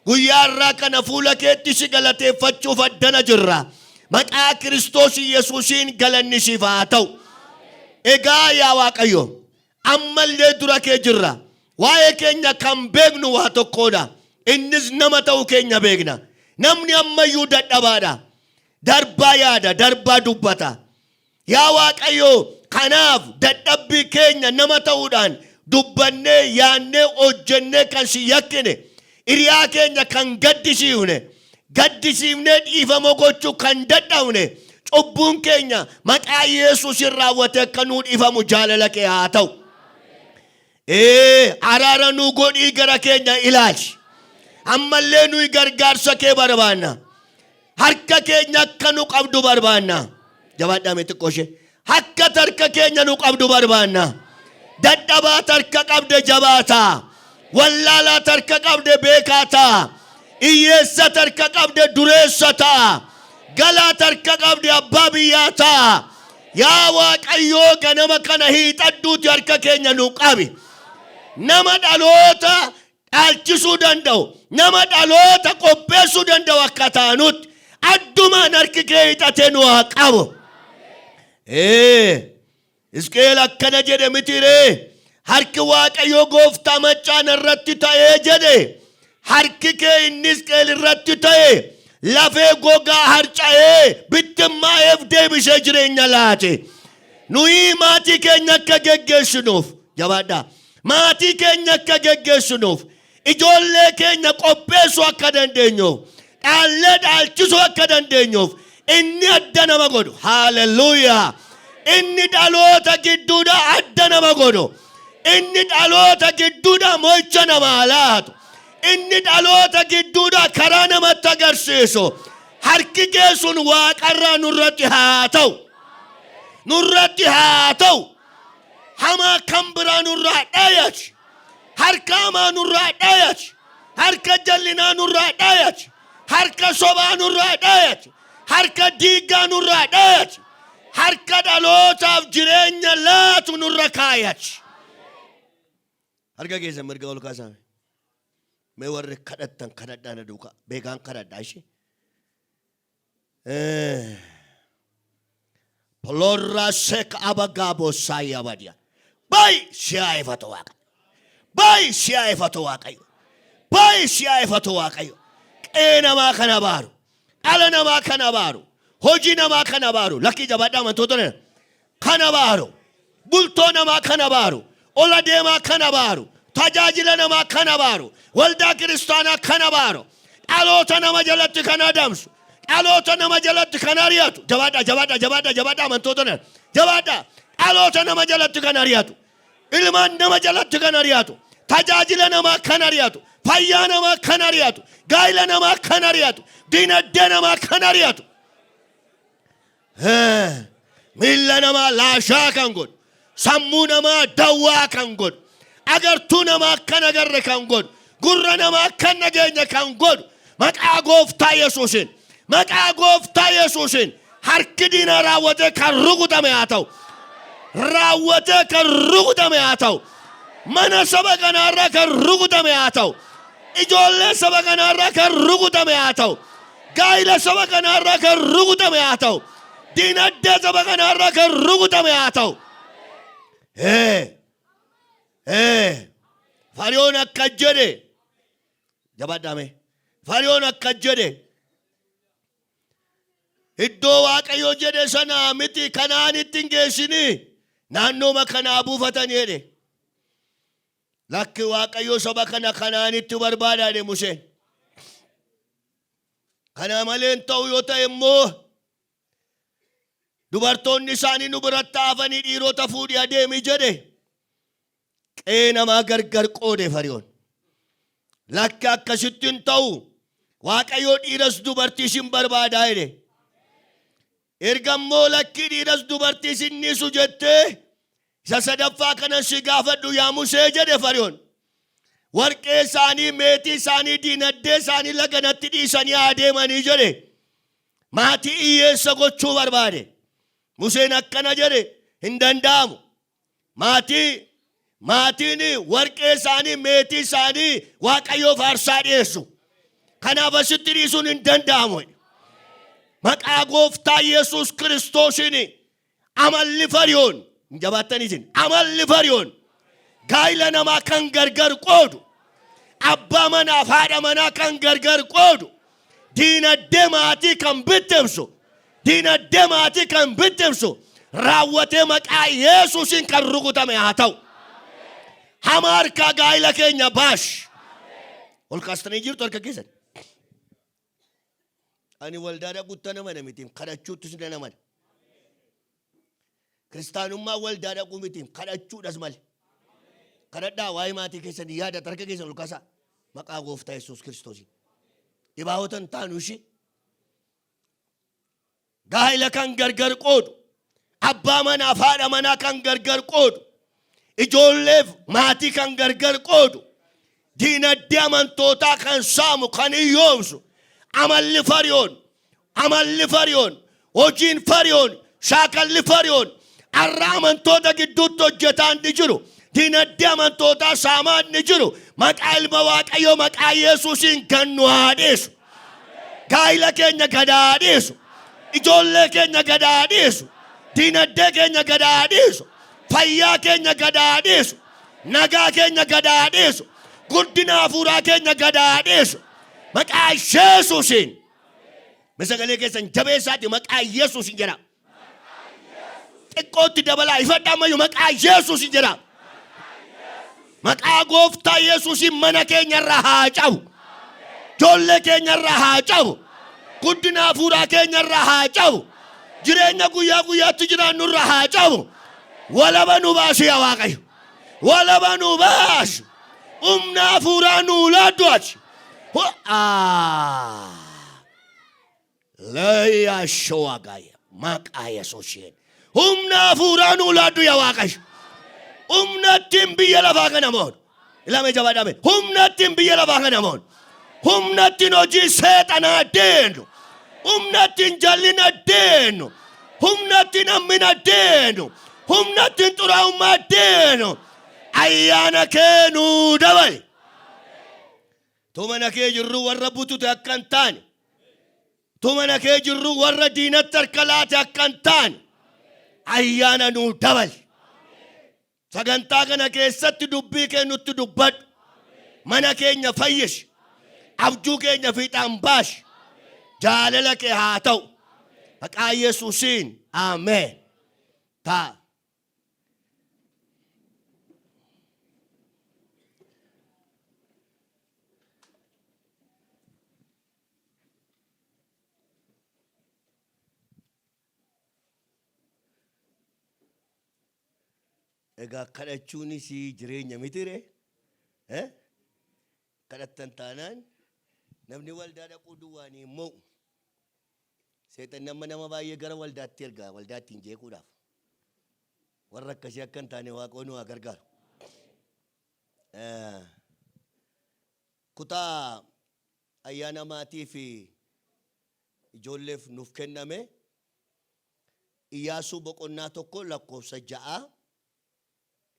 Guyyaa har'aa kana fuula keetti si galateeffachuuf addana jirra. Maqaa Kiristoos Yesuusiin galanni siif haa ta'u. Egaa yaa Waaqayyo, ammallee dura kee jirra. Waa'ee keenya kan beeknu waa tokkodha. Innis nama ta'uu keenya beekna. Namni ammayyuu dadhabaadha. Darbaa yaada, darbaa dubbata. Yaa Waaqayyo, kanaaf dadhabbii keenya nama ta'uudhaan dubbannee, yaannee, hojjennee kan si yakkine, hiriyaa keenya kan gaddisiifne, gaddisiifnee dhiifama gochuu kan dadhabne, cubbuun keenya maqaa Yesuusin raawwatee akka nuu dhiifamu jaalala kee haa ta'u. Ee, araara nuu godhii gara keenya ilaali. Ammallee nuyi gargaarsa kee barbaanna. Harka keenya akka nu qabdu barbaanna. Jabaadhaa mee xiqqoo ishee. Akka harka keenya nu qabdu barbaanna. Dadhabaa harka qabde jabaataa. Wallaalaa harka qabde beekaa ta'a. Hiyyeessa harka qabde dureessa ta'a. Galaa harka qabde abbaa biyyaa ta'a. Yaa Waaqayyoo, ganama kana hiixadhuuti harka keenya nu qabi. Nama dhaloota dhaalchisuu danda'u, nama dhaloota qopheessuu danda'u akka taanutti addumaan harki kee hiixatee nu haa qabu. Ee, Hisqeel akkana jedhe miti ree? Harki Waaqayyoo gooftaa maccaa irratti ta'ee jedhe. Harki kee inni Hisqeel irratti ta'e lafee gogaa harca'ee bittimmaa'eef deebisee jireenya laate. Nuyi maatii keenya akka geggeessinuuf, jabaadhaa. Maatii keenya akka geggeessinuuf, ijoollee keenya qopheessuu akka dandeenyuuf, dhaallee dhaalchisuu akka dandeenyuuf, inni adda nama godhu. Haaleluyyaa! Inni dhaloota gidduudha adda nama godhu. Inni dhaloota gidduudha mo'icha namaa laatu. Inni dhaloota gidduudha karaa namatti agarsiisu. Harki kee sun waaqarraa nurratti haa ta'u. Nurratti haa ta'u. Hamaa kan biraa nurraa dhayati. Harka hamaa nurraa dhayati. Harka jallinaa nurraa dhayati. Harka sobaa nurraa dhayati. Harka diiggaa nurraa dhayati. Harka dhalootaaf jireenya laatu nurra kaayati. Harka keessan mirga ol kaasaa. Mee warri kadhattan kadhadhaa, na duukaa. Beekaan kadhadhaa ishee. Plorra sek abagaabo saayyabadia. Bay siyaa ifatu Waaqayyo. Bay siyaa ifatu Waaqayyo. Bay siyaa ifatu Waaqayyo. Qe'ee namaa kan abaaru. Dhala namaa kan abaaru. Hojii namaa kan abaaru. Lakkii, jabaadhaa amantoota nana. Kan abaaru. Bultoo namaa kan abaaru. Ola deemaa kan abaaru. Tajaajila namaa kan abaaru. Waldaa kiristaanaa kan abaaru. Dhaloota nama jalatti kan adamsu. Dhaloota nama jalatti kan ari'atu. Jabaadhaa, jabaadhaa, jabaadhaa, jabaadhaa amantoota nana. Jabaadhaa. Dhaloota nama jalatti kan ari'atu. Ilmaan nama jalatti kan ari'atu. Tajaajila namaa kan ari'atu. Fayyaa namaa kan ari'atu. Gaa'ila namaa kan ari'atu. Dinagdee namaa kan ari'atu. Miilla namaa laashaa kan godhu. Sammuu namaa dawwaa kan godhu. Agartuu namaa akkan agarre kan godhu. Gurra namaa akkan dhageenya kan godhu. Maqaa gooftaa Yesuusiin. Maqaa gooftaa Yesuusiin. Harki diinaa raawwatee kan rukutame haa ta'u. Raawwatee kan rukutame haa ta'u. Mana saba kanaarraa kan rukutame haa ta'u. Ijoollee saba kanaarraa kan rukutame haa ta'u. Gaa'ila saba kanaarraa kan rukutame haa ta'u. Dinagdee saba kanaarraa kan rukutame haa ta'u. Ee, ee, Fariyoon akka jedhe, jabaadhaame. Fariyoon akka jedhe, iddoo Waaqayyo jedhe sanaa miti, Kanaanitti hin geessinii, naannooma kanaa buufatanii jedhe. Lakki, Waaqayyo saba kana Kanaanitti barbaada jedhe Museen. Kana malee hin ta'u yoo ta'e immoo dubartoonni isaanii nu biratti hafanii dhiirota fuudhii adeemi jedhe. Qe'ee namaa gargar qoode Fariyoon. Lakki, akkasitti hin ta'u. Waaqayyo dhiiras dubartiis hin barbaadaa jedhe. Erga immoo lakkii, dhiiras dubartiis hin dhiisu jettee, isa sadaffaa kanan si gaafadhu yaa Musee jedhe Fariyoon. Warqee isaanii, meetii isaanii, diinagdee isaanii laganatti dhiisanii haa deemanii jedhe. Maatii hiyyeessa gochuu barbaade. Museen akkana jedhe, hin danda'amu. Maatiin warqee isaanii, meetii isaanii Waaqayyoof aarsaa dhiyeessu. Kanaaf asitti dhiisuun hin danda'amu. Maqaa gooftaa Yesuus Kiristoosiin amalli Fariyoon hin jabaattan isin amalli Fariyoon gaa'ila namaa kan gargar qoodu abbaa manaaf haadha manaa kan gargar qoodu diinagdee maatii kan bittimsu diinagdee maatii kan bittimsu raawwatee maqaa Yesuusiin kan rukutame haa ta'u. Hamaa harkaa gaa'ila keenya baash. Ol kaastanii jirtu harka keessan. Ani waldaa dhaquutti nan amana miti kadhachuuttis nan amana. Kiristaanummaa waldaa dhaquu miti kadhachuudhas malee. Kadhadhaa waa'ee maatii keessan yaada harka keessan ol kaasaa. Maqaa gooftaa Yesuus Kiristoosiin. Dhibaa'ota hin taanu ishee. Gaa'ila kan gargar qoodu, abbaa manaaf haadha manaa kan gargar qoodu, ijoolleef maatii kan gargar qoodu, diinagdee amantootaa kan saamu, kan hiyyoomsu, amalli Fariyoon, amalli Fariyoon, hojiin Fariyoon, shaakalli Fariyoon, har'a amantoota gidduutti hojjetaa inni jiru, diinagdee amantootaa saamaa inni jiru, maqaa ilma Waaqayyoo maqaa Yesuusiin kan nu haa dhiisu. Gaa'ila keenya gad haa dhiisu. Ijoollee keenya gad haa dhiisu. Diinagdee keenya gad haa dhiisu. Fayyaa keenya gad haa dhiisu. Nagaa keenya gad haa dhiisu. Guddina hafuuraa keenya gad haa dhiisu. Maqaa Yesuusiin. Mee sagalee keessan jabeessaati maqaa Yesuusiin jedha. Xiqqootti dabalaa ifadha ammayyuu maqaa Yesuusiin jedha. Maqaa gooftaa Yesuusiin mana keenya irraa haa cabu. Ijoollee keenya irraa haa cabu. Guddina hafuuraa keenya irraa haa cabu. Jireenya guyyaa guyyaatti jiraannu irraa haa cabu. Walaba nu baasi yaa Waaqayyo. Walaba nu baasi. Humna hafuuraa nuu laaddu ati. Leeyyaashowagaya maqaa Yesuusiin. Humna hafuuraa nuu laaddu yaa Waaqayyo. Humna ittiin biyya lafaa kana moonu. Ilame jabaadhame. Humna ittiin biyya lafaa kana moonu. Humna ittiin hojii seexanaa deenu. Humna ittiin jallina deenu. Humna ittiin hammina deenu. Humna ittiin xuraa'ummaa deenu. Ayyaana kee nuu dabali. Utuu mana kee jirruu warra butute akka hin taane, utuu mana kee jirruu warra diinatti harka laate akka hin taane, ayyaana nuu dabali. Sagantaa kana keessatti dubbii kee nutti dubbadhu. Mana keenya fayyisi. Abjuu keenya fiixaan baasi. Jaalala kee haa ta'u. Maqaa Yesuusiin. Ameen. Ta'a. Egaa kadhachuunis jireenya miti ree? Eh? Kadhattan taanaan namni waldaa dhaquu duwwaan hin mo'u. Seexanni amma nama baay'ee gara waldaatti erga waldaa ittiin jeequudhaaf. Warra akkasii akka hin taane Waaqoo nu haa gargaaru. Kutaa ayyaana maatii fi ijoolleef nuuf kenname Iyyaasuu boqonnaa 1 lakkoofsa 6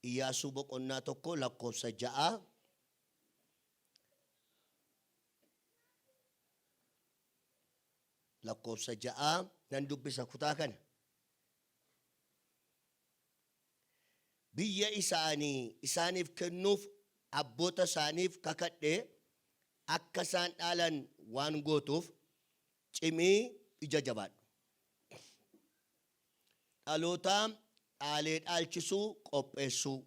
Iyyaasuu boqonnaa 1 lakkoofsa 6 lakkoofsa 6 nan dubbisa kutaa kana. Biyya isa ani isaaniif kennuuf abboota isaaniif kakadhe akka isaan dhaalan waan gootuuf cimii ija jabaadhu. Dhaloota dhaalee dhaalchisuu qopheessuu.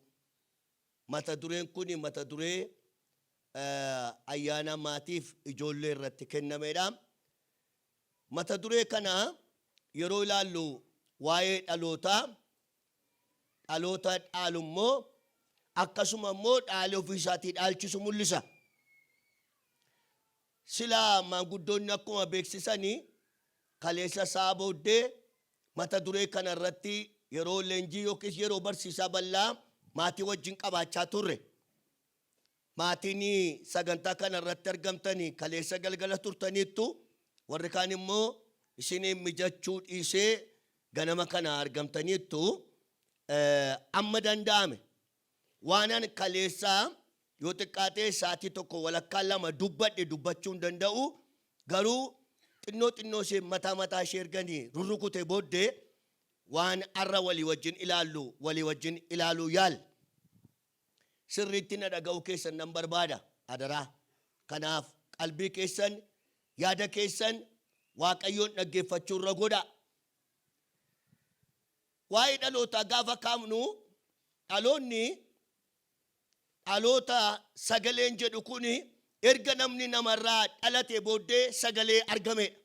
Mata dureen kun mata duree ayyaana maatiif ijoollee irratti kennameedha. Mata duree kana yeroo ilaallu waa'ee dhalootaa, dhaloota dhaalu immoo akkasuma immoo dhaalee ofii isaatii dhaalchisu mul'isa. Sila maanguddoonni akkuma beeksisanii kaleessa sa'a booddee mata duree kana irratti yeroo leenjii yookiis yeroo barsiisaa bal'aa maatii wajjin qabaachaa turre. Maatiin sagantaa kana irratti argamtani kaleessa galgala turtaniittu, warri kaan immoo isiniin mijachuu dhiisee ganama kana argamtaniittu. Amma danda'ame waanan kaleessa Yoo xiqqaatee sa'aatii tokko walakkaa lama dubbadhe dubbachuu hin danda'u. Garuu xinnoo xinnoo ishee mataa mataa ishee erganii rurrukute booddee waan har'a walii wajjin ilaallu walii wajjin ilaaluu yaal. Sirriitti na dhaga'uu keessan nan barbaada adaraa. Kanaaf qalbii keessan, yaada keessan Waaqayyoon dhaggeeffachuu irra godhaa. Waa'ee dhalootaa gaafa kaafnu, dhaloonni, dhaloota sagaleen jedhu kun erga namni namarraa dhalatee booddee sagalee argameedha.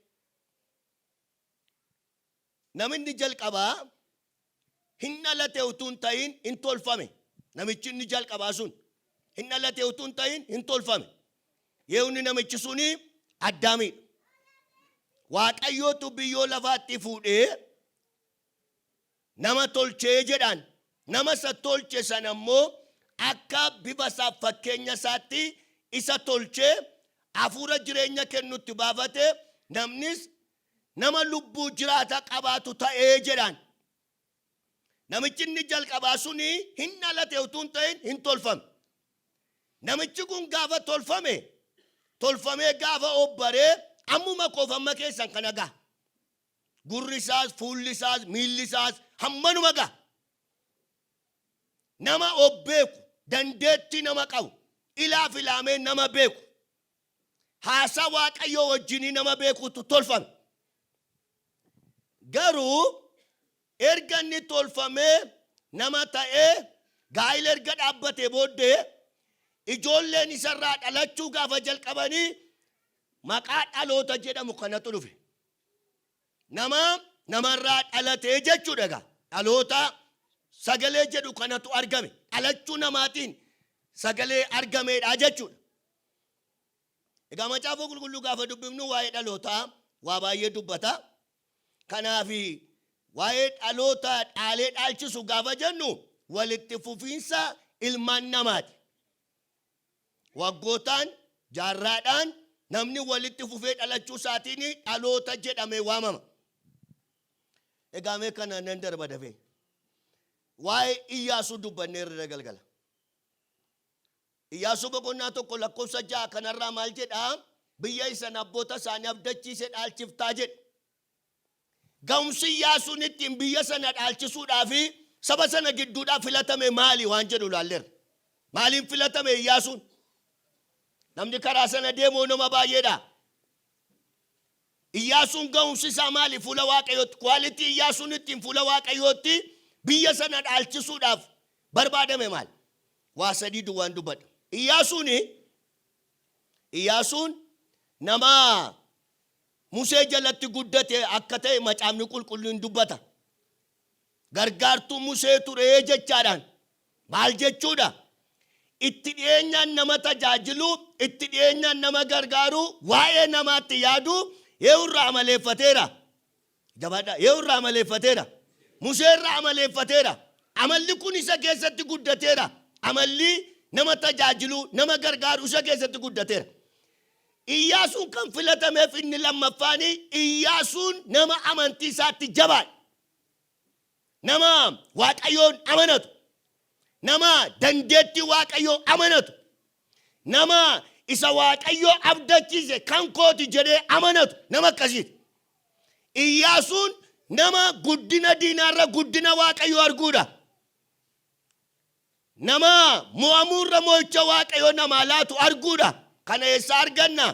Namni jalqabaa hin dhalate utuu hin ta'in hin tolfame. Namichi inni jalqabaa sun hin dhalate utuu hin ta'in hin tolfame. Yeewni namichi suni Addaamiidha. Waaqayyootu biyyoo lafaatti fuudhee nama tolchee jedhaan. Nama isa tolche sana immoo akka bifa isaaf fakkeenya isaatti isa tolchee, hafuura jireenya kennutti baafate, namnis nama lubbuu jiraata qabaatu ta'ee jedhaan. Namichi inni jalqabaa suni hin dhalate utuu hin ta'in hin tolfame. Namichi kun gaafa tolfame, tolfamee gaafa obbaree ammuma koof amma keessan kana gaha. Gurri isaas, fuulli isaas, miilli isaas hammanuma gaha. Nama of beeku, dandeettii nama qabu, ilaaf ilaamee nama beeku, haasaa Waaqayyoo wajjinii nama beekutu tolfame. Garuu erga inni tolfamee nama ta'ee gaa'ila erga dhaabbatee booddee, ijoolleen isarraa dhalachuu gaafa jalqabanii maqaa dhaloota jedhamu kanatu dhufe. Nama namarraa dhalatee jechuudha egaa. Dhaloota sagalee jedhu kanatu argame. Dhalachuu namaatiin sagalee argameedha jechuudha. Egaa Macaafa Qulqulluu gaafa dubbifnu waa'ee dhalootaa waa baay'ee dubbata. Kanaaf waa'ee dhaloota dhaalee dhaalchisu gaafa jennu walitti fufiinsa ilmaan namaati. Waggootaan, jaarraadhaan namni walitti fufee dhalachuu isaatiin dhaloota jedhamee waamama. Egaa mee kana nan darba dafee. Waa'ee Iyyaasuu dubbannee irra galgala. Iyyaasuu boqonnaa 1 lakkoofsa 6 kanarraa maal jedhaa? Biyya isan abboota isaanii abdachiise dhaalchiftaa jedhe. Ga'umsi Iyyaasuun ittiin biyya sana dhaalchisuudhaaf saba sana gidduudhaa filatame maali waan jedhu ilaalleerra. Maaliin filatame Iyyaasuun? Namni karaa sana deemu nama baay'eedha. Iyyaasuun ga'umsi isaa maali fuula Waaqayyootti? Quality Iyyaasuun ittiin fuula Waaqayyootti biyya sana dhaalchisuudhaaf barbaadame maali? Waa sadii duwwaan dubbadha. Iyyaasuun nama Musee jalatti guddate akka ta'e Macaafni Qulqulluun dubbata. Gargaartuu Musee ture jechaadhaan. Maal jechuudha? Itti dhiyeenyaan nama tajaajilu, itti dhiyeenyaan nama gargaaru, waa'ee namaatti yaadu eenyurraa amaleeffateera? Jabaadhaa. Eenyurraa amaleeffateera? Museerraa amaleeffateera. Amalli kun isa keessatti guddateera. Amalli nama tajaajilu, nama gargaaru isa keessatti guddateera. Iyyaasuun kan filatameef inni lammaffaan, Iyyaasuun nama amantii isaatti jabaadha. Nama Waaqayyoon amanatu. Nama dandeettii Waaqayyoo amanatu. Nama isa Waaqayyoo abdachiise kan kooti jedhee amanatu nama akkasiiti. Iyyaasuun nama guddina diinaarra guddina Waaqayyoo arguudha. Nama mo'amuurra mo'icha Waaqayyo namaa laatu arguudha. Kana eessaa arganna?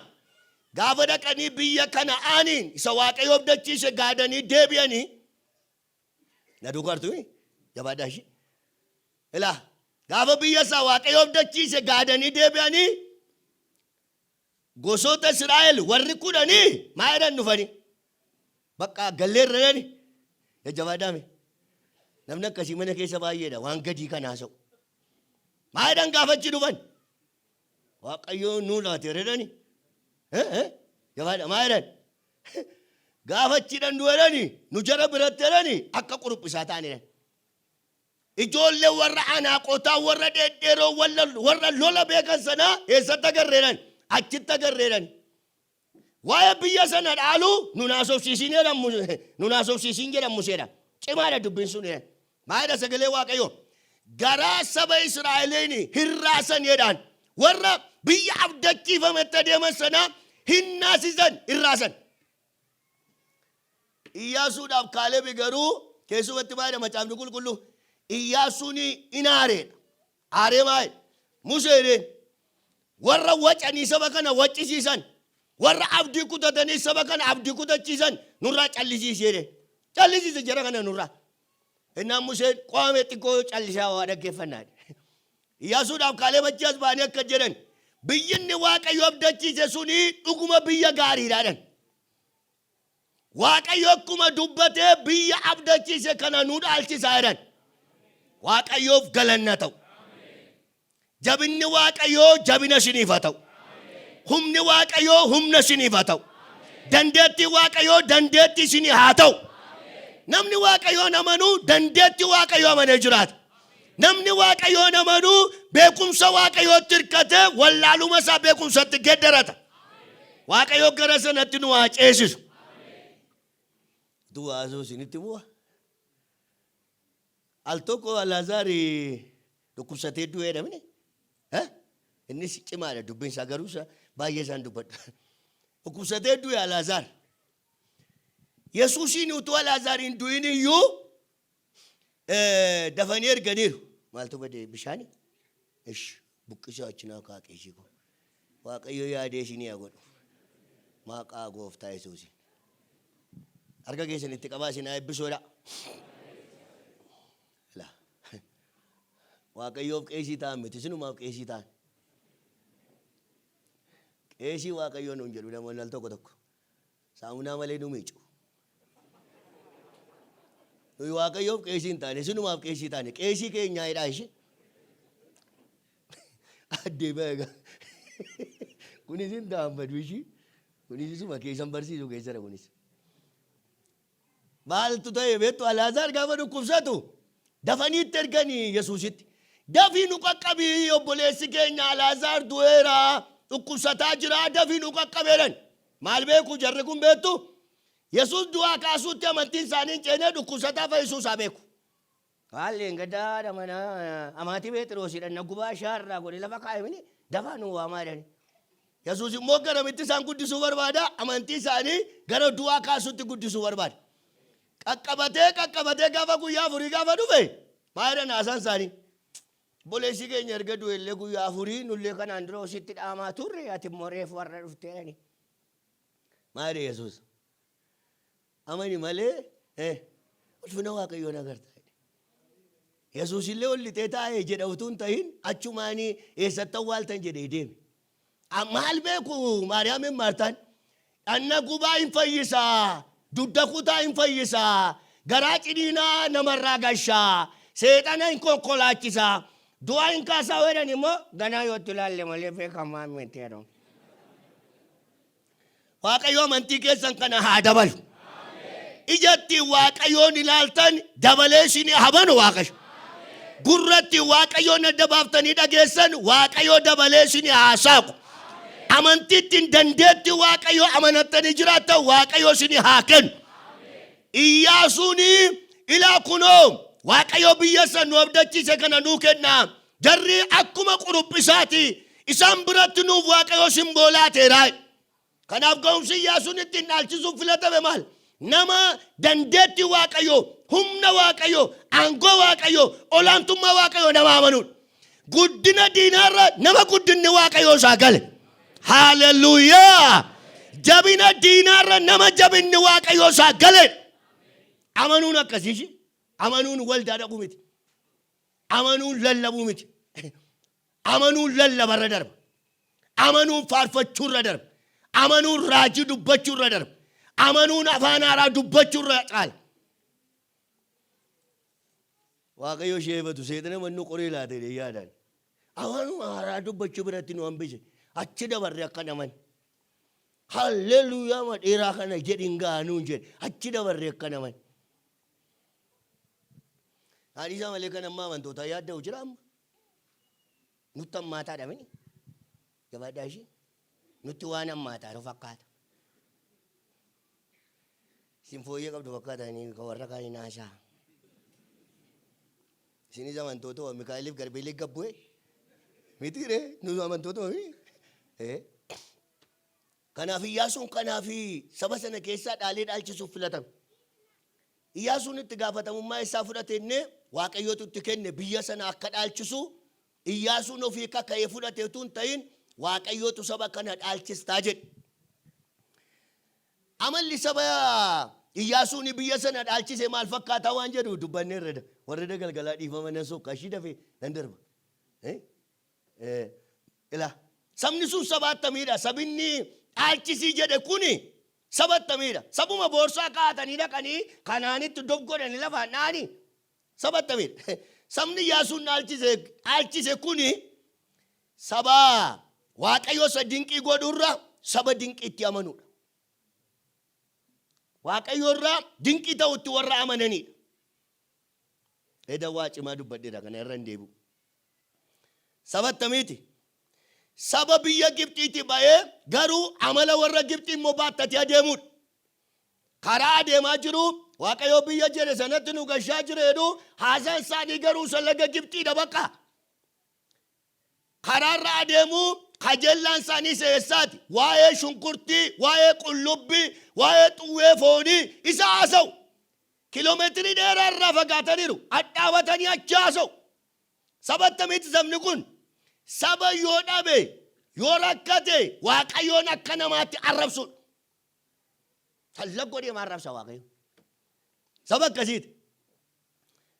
Gaafa dhaqanii biyya Kana'aaniin isa Waaqayyo abdachiise gaadanii deebi'anii, na duukaa jirtuu? Jabaadhaa ishii. Ilaa, gaafa biyya isaa Waaqayyo abdachiise gaadanii deebi'anii, gosoota Israa'el warri kudhanii maa jedhan dhufanii? Bakka galleerra jedhani. Jajjabaadhaa mee. Namni akkasii mana keessa baay'eedha waan gadii kan haasa'u. Maa jedhan gaafa achi dhufan? Waaqayyo nuu laateera jedhani. Jabaadha, maa jedhan? Gaafa achi dhannu jedhani, nu jara biratti jedhani akka quruphisaa ta'an jedhan. Ijoollee warra Anaaqotaa, warra dheedheeroo, warra lola beekan sanaa eessatti agarreedhan? Achitti agarreedhan. Waa'ee biyya sana dhaaluu nun haasofsiisin jedhan, nun haasofsiisin jedhan Museedhaan. Cimaadha dubbiin sun jedhan. Maalidha sagalee Waaqayyoo? Garaa saba Israa'eliin hin raasan jedhaan. Warra biyya abdachiifametti adeeman sana hin naasisan, hin raasan. Iyyaasuudhaaf Kaalebi garuu keessumatti maal jedha macaafni qulqulluu? Iyyaasuun in aareedha. Aaree maal? Museen warra wacanii saba kana waccisiisan, warra abdii kutatanii saba kana abdii kutachiisan nurraa callisiisi jedhe. Callisiisi jara kana nurraa. Innaan Museen qo'ame xiqqoo callisaa waa dhaggeeffannaa. Iyyaasuudhaaf Kaaleeb achi as ba'anii akka jedhan biyyi inni Waaqayyo abdachiise suni dhuguma biyya gaariidha jedhan. Waaqayyo akkuma dubbatee biyya abdachiise kana nu dhaalchisa jedhan. Waaqayyoof galanna ta'u. Jabinni Waaqayyoo jabina isiniif haa ta'u. Humni Waaqayyoo humna isiniif haa ta'u. Dandeettii Waaqayyoo dandeettii isinii haa ta'u. Namni Waaqayyoon amanuu dandeettii Waaqayyoo amanee jiraata. Namni Waaqayyoon amanuu beekumsa Waaqayyootti hirkatee wallaaluma isaa beekumsatti geeddarata. Waaqayyo gara sanatti nu haa ceesisu. Du'a asuu isinitti bu'a. Al tokko Alaazaar dhukkubsatee du'eedha mini. Innis cimaadha dubbiin isaa garuu isa baay'ee isaan dubbadha. Dhukkubsatee du'e Alaazaar. Yesuusiin utuu Alaazaar hin du'in iyyuu dafanii erganiiru. Maaltu bade bishaani? Ish buqqisoo achi naa kaa qeesii koo. Waaqayyo yaadee isinii haa godhu. Maqaa gooftaa Yesuusiin. Harka keessan itti qabaa isin haa eebbisoodha. Laa. Waaqayyoof qeesii ta'an miti isinumaaf qeesii ta'an. Qeesii Waaqayyoo nuun jedhu namoonni al tokko tokko. Saamunaa malee nu miicu. Nuyi Waaqayyoof qeesii hin taane, isinumaaf qeesii taane. Qeesii keenyaa jedhaa ishee. Addee baga. Kunis hin ta'an ishii. Kunis isuma keessan barsiisu keessadha kunis. Maaltu ta'e beektu Alaazaar gaafa dhukkubsatu dafanii itti erganii Yesuusitti. Dafii nu qaqqabii obboleessi keenya Alaazaar du'eera dhukkubsataa jira dafii nu qaqqabi jedhan. Maal beeku jarri kun beektu? Yesuus du'aa kaasuutti amantiin isaanii hin ceenee dhukkubsataa fayyisuu isaa beeku. Haalli engaddaa haadha manaa amaatii Pheexiroos dhanna gubaa shaarraa godhe lafa kaa'e mini dafaa nu waamaa jedhani. Yesuus immoo garamitti isaan guddisuu barbaada? Amantii isaanii gara du'aa kaasuutti guddisuu barbaada. Qaqqabatee qaqqabatee gaafa guyyaa afurii gaafa dhufe maa jedhan haasaan isaanii? Obboleessi keenya erga du'e illee guyyaa afurii nullee kanaan dura ositti dhaamaa turre ati immoo reefu har'a dhufte jedhani. Maa jedhe Yesuus? Amani malee ulfina Waaqayyoon agarta jedhe. Yesuus illee ol lixee taa'e jedha utuu hin ta'in achumaanii eessatti awwaaltan jedhee deeme. Maal beeku Maariyaamin Maartaan? Dhanna gubaa hin fayyisaa, dugda kutaa hin fayyisaa, garaa ciniinaa namarraa gashaa, seexana hin konkolaachisaa, du'a hin kaasaa jedhan immoo ganaa yoo itti ilaalle malee beekamaa miti jedhu. Waaqayyo amantii keessan kana haa dabalu. Ija ittiin Waaqayyoon ilaaltan dabalee isinii haa banu Waaqayyo. Gurra ittiin Waaqayyoon adda baaftanii dhageessan Waaqayyo dabalee isinii haa saaqu. Amantii ittiin dandeettii Waaqayyo amanattanii jiraattan Waaqayyo isinii haa kennu. Iyyaasuun ilaa kunoo Waaqayyo biyya san nu abdachiise kana nuu kenna. Jarri akkuma quruphisaati. Isaan biratti nuuf Waaqayyo simboo laateera. Kanaaf ga'umsi Iyyaasuun ittiin dhaalchisuuf filatame maal? Nama dandeettii Waaqayyoo, humna Waaqayyoo, aangoo Waaqayyoo, olaantummaa Waaqayyoo nama amanuudha. Guddina diinaarra nama guddinni Waaqayyoo isaa gale. Haaleluyyaa! Jabina diinaarra nama jabinni Waaqayyoo isaa gale. Amanuun akkasii ishii. Amanuun waldaa dhaquu miti. Amanuun lallabuu miti. Amanuun lallabarra darba. Amanuun faarfachuurra darba. Amanuun raajii dubbachuurra darba. Amanuun afaan haaraa dubbachuurra caala. Waaqayyo ishee eebatu seexana mannuu qoree laata jedhee yaadaan. Afaan haaraa dubbachuu biratti nu hambise. Achi dabarre akka naman. Halleluuyaa ma dheeraa kana jedhin ga'a nuun jedhe. Achi dabarre akka naman. Haadhi isaa malee kan amma amantootaa yaadda'u jira amma. Nutti hammaataadha mini. Jabaadhaa ishee. Nutti waan hammaataa nu fakkaata. Isin fooyyee qabdu fakkaata inni kan warra kaanii naasaa. Isinis amantoota Mikaa'eliif Garbeelii gabbu'e. Miti ree nu amantoota miti. Eh. Kanaaf Iyyaasuun kanaaf saba sana keessaa dhaalee dhaalchisuuf filatame. Iyyaasuun itti gaafatamummaa isaa fudhate innee Waaqayyootu itti kenne biyya sana akka dhaalchisu. Iyyaasuun ofii kaka'ee fudhate utuu hin ta'in Waaqayyootu saba kana dhaalchistaa jedhe. Amalli saba Iyyaasuun biyya sana dhaalchise maal fakkaataa waan jedhu dubbanneerra. Warra galgalaa dhiifama nan sokka ishii dafee nan darba. Ilaa sabni sun saba attamiidha? Sabinni dhaalchisii jedhe kuni saba attamiidha? Sabuma boorsaa kaa'atanii dhaqanii kanaanitti dob godhanii lafaan dha'anii saba attamiidha? Sabni Iyyaasuun dhaalchise kuni saba Waaqayyo isa dinqii godhurra saba dinqiitti amanuudha. Waaqayyo irraa dinqii ta'utti warra amananiidha. Eda waa cimaa dubbadheera kana irra hin deebi'u. Saba attamiiti? Saba biyya Gibxiitii ba'ee garuu amala warra Gibxii immoo baattatee adeemuudha. Karaa adeemaa jiru Waaqayyo biyya jedhe sanatti nu gashaa jira jedhu, haasaan isaanii garuu isa laga Gibxiidha bakka. Karaarra adeemuu kajeellaan isaanii isa eessaati? Waa'ee shunkurtii, waa'ee qullubbii, waa'ee xuwwee foonii isa haasa'u. Kiloomeetirii dheeraa irraa fagaataniiru. Hadhaabatanii achi haasa'u. Saba attamiiti sabni kun? Saba yoo dhabe, yoo rakkate Waaqayyoon akka namaatti arrabsuudha. Tallaq godhee ma arrabsa Waaqayyo? Saba akkasiiti.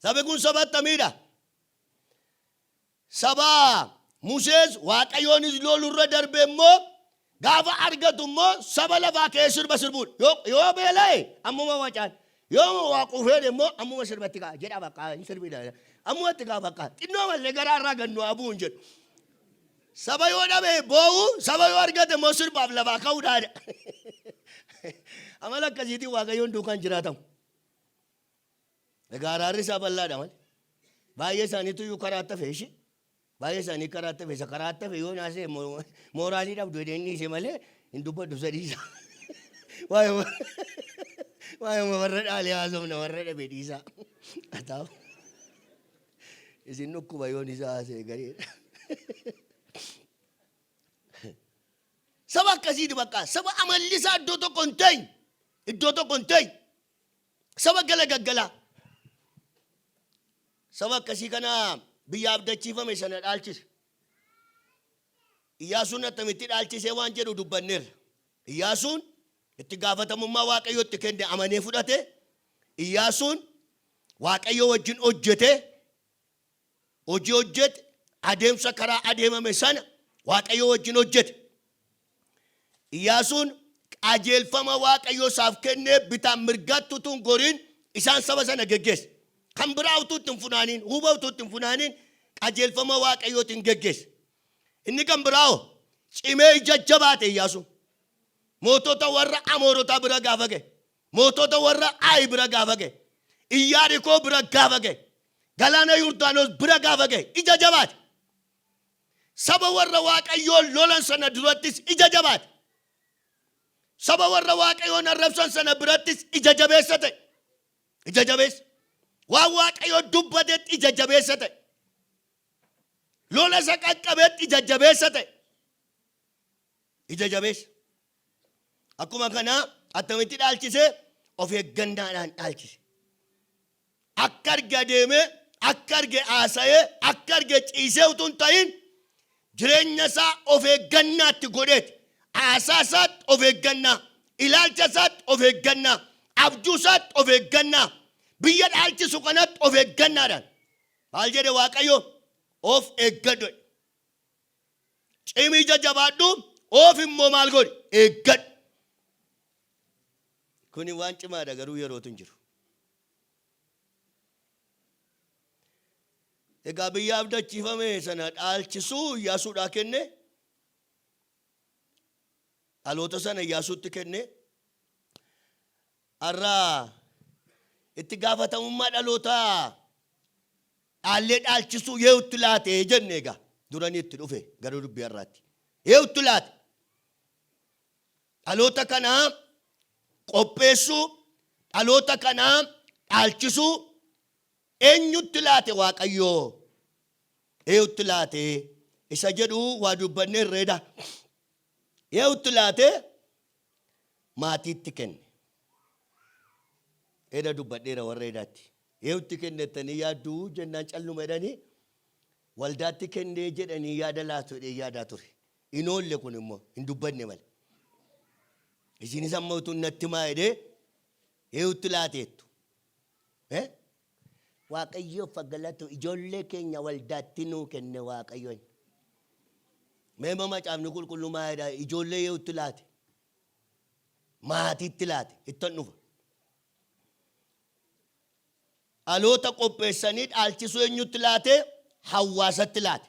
Sabi kun saba attamiidha? Saba Musees Waaqayyoonis lolurra darbe immoo gaafa argatu immoo saba lafaa ka'ee sirba sirbuudha. Yoo beela'e ammuma wacaan. Yoo waa quufeedhe immoo ammuma sirbatti ka'a jedha bakka hin sirbina. Ammuma itti ka'a bakka. Xinnoo malee garaa irraa gannu abuu hin jedhu. Saba yoo dhabe boo'u, saba yoo argate immoo sirbaaf lafaa ka'uudha. Amala akkasiitiin Waaqayyoon duukaan jiraatamu. Egaa araarri isaa bal'aadha malee. Baay'ee isaaniitu iyyuu karaatti hafe ishii. Baay'ee isaanii karaatti hafe isa karaatti hafe yoo naasee mooraalii dhabdu jedhee inni dhiise malee hin dubbadhu isa dhiisa. Waa'ee warra dhaalee haasofna warra dhabe dhiisa. Ataaf isin dhukkuba yoon isa haasa'e gareedha. Saba akkasiiti bakka saba amalli isaa iddoo tokko hin teenye iddoo tokko hin teenye. Saba gala gaggalaa. Saba akkasii kana biyya abdachiifame sana dhaalchise. Iyyaasuun attamitti dhaalchisee waan jedhu dubbanneerra. Iyyaasuun itti gaafatamummaa Waaqayyo itti kenne amanee fudhate. Iyyaasuun Waaqayyo wajjin hojjete. Hojii hojjete adeemsa karaa adeemame sana Waaqayyo wajjin hojjete. Iyyaasuun qajeelfama Waaqayyo isaaf kennee bitaan mirgaatti utuu hin goriin isaan saba sana geggeesse. Kan biraa utuu itti hin funaaniin, huuba utuu itti hin funaaniin qajeelfama Waaqayyootiin geggeesse. Inni kan biraa hoo cimee ija jabaate Iyyaasuun. Mootota warra Amoorotaa bira gaafa ga'e, mootota warra Aayi bira gaafa ga'e, Iyyaarikoo bira gaafa ga'e, galaana Yordaanos bira gaafa ga'e ija jabaate. Saba warra Waaqayyoon lolan sana durattis ija jabaate. Saba warra Waaqayyoon arrabsan sana birattis ija jabeessa ta'e. Ija jabeessa. Waan Waaqayyo dubbatetti ija jabeessa ta'e. Lola isa qaqqabetti ija jabeessa ta'e. Ija jabeessa. Akkuma kanaa attamitti dhaalchise? Of eeggannaadhaan dhaalchise. Akka arge adeemee, akka arge haasa'ee, akka arge ciisee utuu hin ta'in jireenya isaa of eeggannaatti godheeti. Haasaa isaatti of eeggannaa, ilaalcha isaatti of eeggannaa, abjuu isaatti of eeggannaa, biyya dhaalchisu kanatti of eeggannaadhaan. Maal jedhe Waaqayyo? Of eeggadhu. Cimii jajjabaadhu, of immoo maal godhi? Eeggadhu. Kuni waan cimaadha garuu yerootu hin jiru. Egaa biyya abdachiifame sana dhaalchisuu Iyyaasuudhaa kenne. Dhaloota sana Iyyaasuutti kenne. Har'a itti gaafatamummaa dhalootaa dhaallee dhaalchisuu yeewutti laate jenne egaa duranii itti dhufe gara dubbii har'aatti. Yeewutti laate. Dhaloota kanaa qopheessuu, dhaloota kanaa dhaalchisuu eenyutti laate Waaqayyoo? Eenyutti laate? Isa jedhu waa dubbannee irreeda. Eenyutti laate? Maatiitti kenne. Eda dubbadheera warra edaatti. Eenyutti kennettanii yaadduu jennaan calluma jedhanii waldaatti kennee jedhanii yaada laatu jedhee yaadaa ture. Hin oolle kun immoo hin dubbanne malee. Isinis amma utuu natti himaa jedhee eenyutti laateettu? Eh? Waaqayyoof haa galatu, ijoollee keenya waldaatti nuu kenne Waaqayyoon. Mee immoo Macaafni Qulqulluu maal jedha? Ijoollee eenyutti laate? Maatiitti laate. Ittan dhufa. Dhaloota qopheessanii dhaalchisuu eenyutti laate? Hawaasatti laate.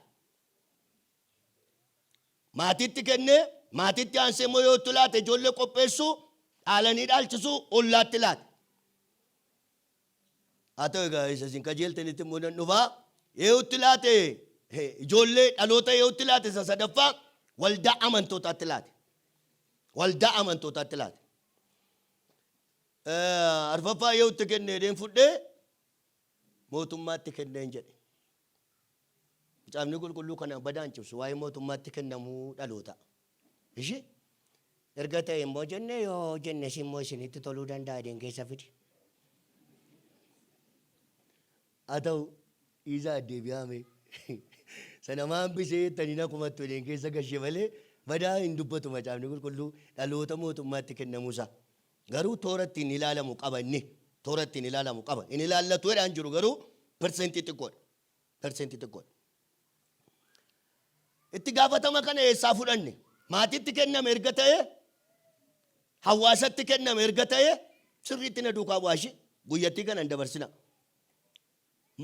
Maatiitti kennee, maatiitti aansee immoo yoo itti laate ijoollee qopheessuu, dhaalanii dhaalchisuu ollaatti laate. Haa ta'u egaa isa isin kajeeltanitti immoo nan dhufaa. Eeyutti laate? Ijoollee dhaloota eeyutti laate? Isa sadaffaa waldaa amantootaatti laate. Waldaa amantootaatti laate. Arfaffaa eeyutti kenne jedheen fudhee mootummaatti kenneen jedhe. Macaafni Qulqulluu kana badaa hin cibsu waa'ee mootummaatti kennamuu dhalootaa. Ishi erga ta'e immoo jenne yoo jennes immoo isinitti toluu danda'a jedheen keessa fide. Haa ta'u dhiisaa deebi'aa mee. Sana maa hambisee jettanii na komattu jedheen keessa gashe malee badaa hin dubbatu Macaafni Qulqulluu dhaloota mootummaatti kennamuusaa. Garuu toora ittiin ilaalamu qaba inni. Toora ittiin ilaalamu qaba. Hin ilaallatu jedhaan jiru garuu persentii xiqqoodha. Persentii xiqqoodha. Itti gaafatama kana eessaa fudhanne? Maatitti kenname erga ta'ee, hawaasatti kenname erga ta'ee, sirriitti na duukaa bu'aa ishee guyyattii kana hin dabarsina.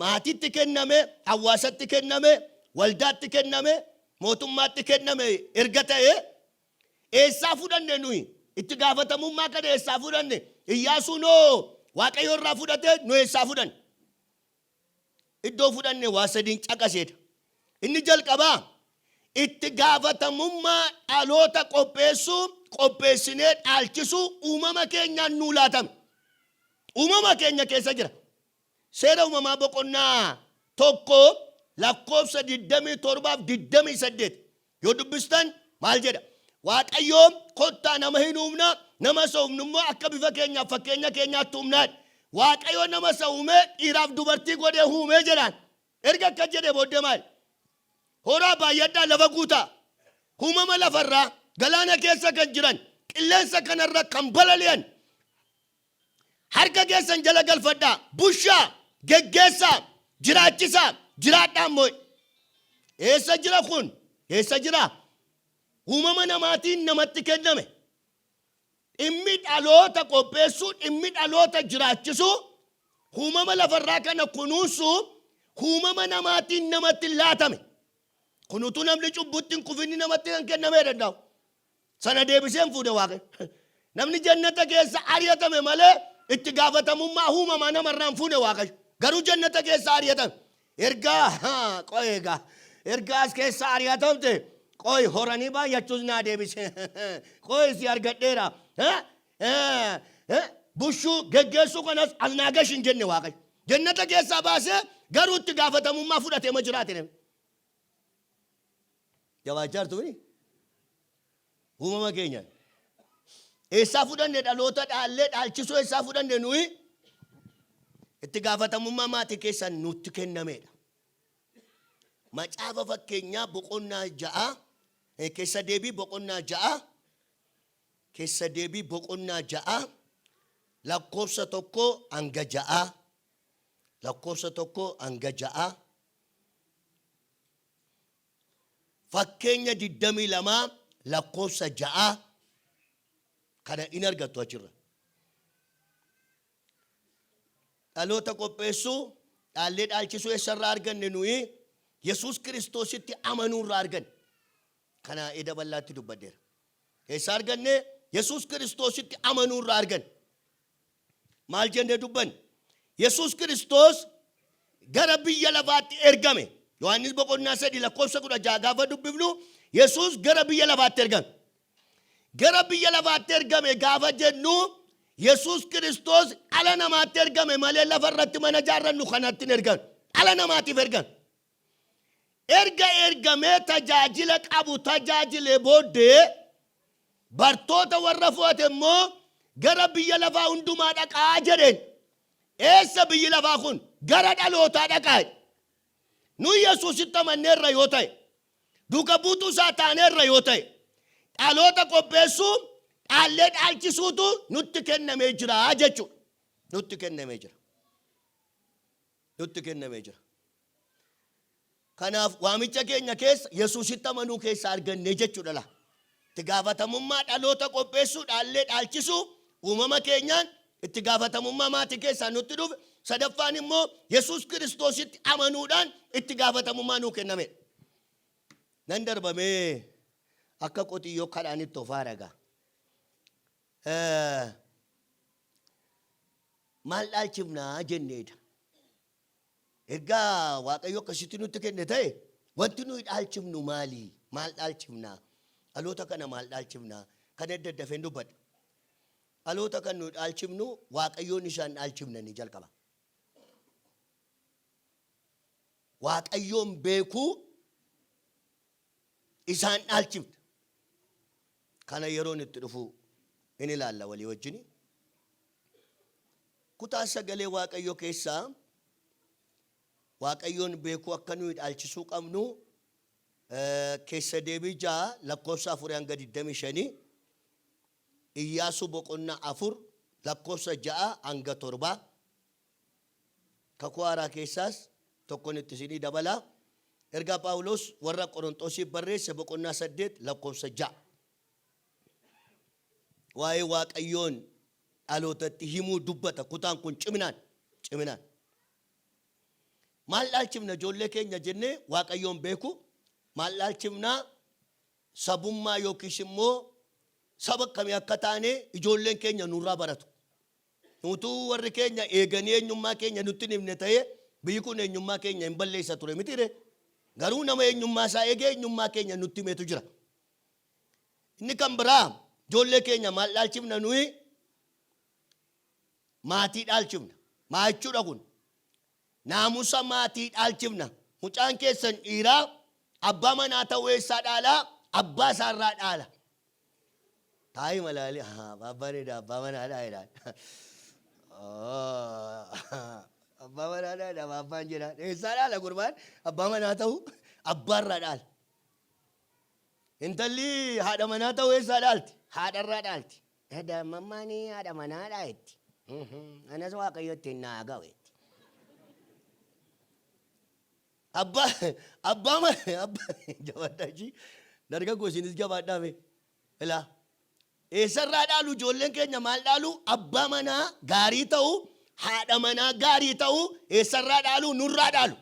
Maatitti kenname, hawaasatti kenname, waldaatti kenname, mootummaatti kenname erga ta'ee, eessaa fudhanne nuyi? Itti gaafatamummaa kana eessaa fudhanne? Iyyaasuun hoo Waaqayyo irraa fudhate, nu eessaa fudhanne? Iddoo fudhanne waa sadiin caqaseedha. Inni jalqabaa itti gaafatamummaa dhaloota qopheessuu, qopheessinee dhaalchisuu uumama keenyaan nuu laatame. Uumama keenya keessa jira. Seera Uumamaa boqonnaa 1 lakkoofsa 27 fi 28 yoo dubbistan maal jedha? Waaqayyo kottaa nama hin uumna, nama isa uumnu immoo akka bifa keenyaaf fakkeenya keenyaatti uumnaa jedhe. Waaqayyo nama isa uumee dhiiraaf dubartii godhee uumee jedhaan. Erga akkas jedhee booddee maal? Horaa baay'adhaa lafa guutaa. Uumama lafarraa, galaana keessa kan jiran, qilleensa kanarra kan balali'an Harka keessan jala galfadhaa, bushaa, geggeessaa, jiraachisaa, jiraadhaa immoo. Eessa jira kun? Eessa jira? Uumama namaatiin namatti kenname. Dhimmi dhaloota qopheessuu, dhimmi dhaloota jiraachisuu, uumama lafarraa kana kunuunsuu uumama namaatiin namatti laatame. Kun utuu namni cubbutti hin kufinni namatti kan kennamee danda'u. Sana deebisee hin fuudhe Waaqayyo. Namni jannata keessa ari'atame malee itti gaafatamummaa uumamaa namarraa hin fuune Waaqayyo. Garuu jannata keessa ari'atame. Ergaa qoy egaa ergaa as keessa ari'atamte qoy horanii baay'achuus naa deebise. Qoy si argadheera. Bushuu geggeessuu kanas as naa gashi hin jenne Waaqayyo. Jannata keessaa baasee garuu itti gaafatamummaa fudhatee ma jiraate namni. Jabaachaa jirtu miti? Uumama keenyaan. Eessaa fudhanne dhaloota dhaallee dhaalchisuu eessaa fudhanne nuyi? Itti gaafatamummaa maatii keessaan nutti kennameedha. Macaafa Fakkeenyaa boqonnaa 6, keessa deebii boqonnaa 6, keessa deebii boqonnaa 6 lakkoofsa 1 hanga 6, lakkoofsa 1 hanga 6. Fakkeenya 22 lakkoofsa 6 kana in argattu achirra. Dhaloota qopheessuu, dhaallee dhaalchisuu eessarraa arganne nuyi? Yesuus Kiristoositti amanuurraa arganne. Kana eda bal'aatti dubbadheera. Eessaa arganne? Yesuus Kiristoositti amanuurraa arganne. Maal jennee dubbanne? Yesuus Kiristoos gara biyya lafaatti ergame. Yohaannis boqonnaa 3 lakkoofsa 16 gaafa dubbifnu Yesuus gara biyya lafaatti ergame. Gara biyya lafaatti ergame gaafa jennu Yesuus Kiristoos dhala namaatti ergame malee lafa irratti mana ijaarrannu kanatti hin ergame. Dhala namaatiif ergame. Erga ergamee tajaajila qabu tajaajilee booddee bartoota warra fo'ate immoo gara biyya lafaa hundumaa dhaqaa jedheen. Eessa biyyi lafaa kun? Gara dhalootaa dhaqaa. Nu Yesuusitti amanneerra yoo ta'e, duuka buutuu isaa taaneerra yoo ta'e, dhaloota qopheessuu, dhaallee dhaalchisuutu nutti kennamee jira jechuudha. Nutti kennamee jira. Nutti kennamee jira. Kanaaf waamicha keenya keessa Yesuusitti amanuu keessa argannee jechuudha laa. Itti gaafatamummaa dhaloota qopheessuu, dhaallee dhaalchisuu uumama keenyaan itti gaafatamummaa maatii keessaa nutti dhufe. Sadaffaan immoo Yesuus Kiristoositti amanuudhaan itti gaafatamummaa nuu kennamedha. Nan darbamee akka qotiyyoo kadhaan itti ofaa ragaa. Maal dhaalchifnaa jenneedha. Ergaa Waaqayyo akkasitti nutti kenne ta'e wanti nuyi dhaalchifnu maali? Maal dhaalchifnaa? Dhaloota kana maal dhaalchifnaa? Kana edda dafeen dubbadha. Dhaloota kan nuyi dhaalchifnu Waaqayyoon isaan dhaalchifna ni jalqaba. Waaqayyoon beekuu isaan dhaalchifna. Kana yeroon itti dhufu in ilaalla walii wajjini. Kutaa sagalee Waaqayyoo keessaa Waaqayyoon beekuu akka nuyi dhaalchisuu qabnu Keessa Deebii 6 lakkoofsa 4 hanga 25, Iyyaasuu boqonnaa 4 lakkoofsa 6 hanga 7, Kakuu Haaraa keessaas tokkon itti isinii dabala. Ergaa Phaawulos warra Qoronxosiif barreesse boqonnaa 8 lakkoofsa 6. Waa'ee Waaqayyoon dhalootatti himuu dubbata kutaan kun ciminaan ciminaan. Maal dhaalchifna ijoollee keenya jennee Waaqayyoon beeku, maal dhaalchifna sabummaa yookiis immoo saba akkamii akka taane ijoolleen keenya nurraa baratu. Utuu warri keenya eeganii eenyummaa keenya nutti hin himne ta'ee biyyi kun eenyummaa keenya hin balleessa ture mitiiree? Garuu nama eenyummaa isaa eegee eenyummaa keenya nutti himetu jira. Inni kan biraa ijoollee keenya maal dhaalchifna nuyi? Maatii dhaalchifna. Maa jechuudha kun? Naamusa maatii dhaalchifna. Mucaan keessan dhiiraa abbaa manaa ta'uu eessaa dhaalaa? Abbaa isaarraa dhaala. Taa'ii malaalii abbaan edaa abbaa manaadhaa jedhaan. Abbaa manaadhaa jedhama abbaan jedhaan. Eessaa dhaala gurbaan abbaa manaa ta'uu? Abbaarraa dhaala. Intalli haadha manaa ta'uu eessaa dhaalti? Haadharraa dhaalti. Daa'imman haadha manaadhaa jetti. Anas Waaqayyo ittiin naa ga'u jetti. Abbaa abbaa ma- abbaa jabaadhaa ishii dargaggoo isinis jabaadhaa mee ilaa eessarraa dhaalu ijoolleen keenya maal dhaalu abbaa manaa gaarii ta'u haadha manaa gaarii ta'u eessarraa dhaalu nurraa dhaalu.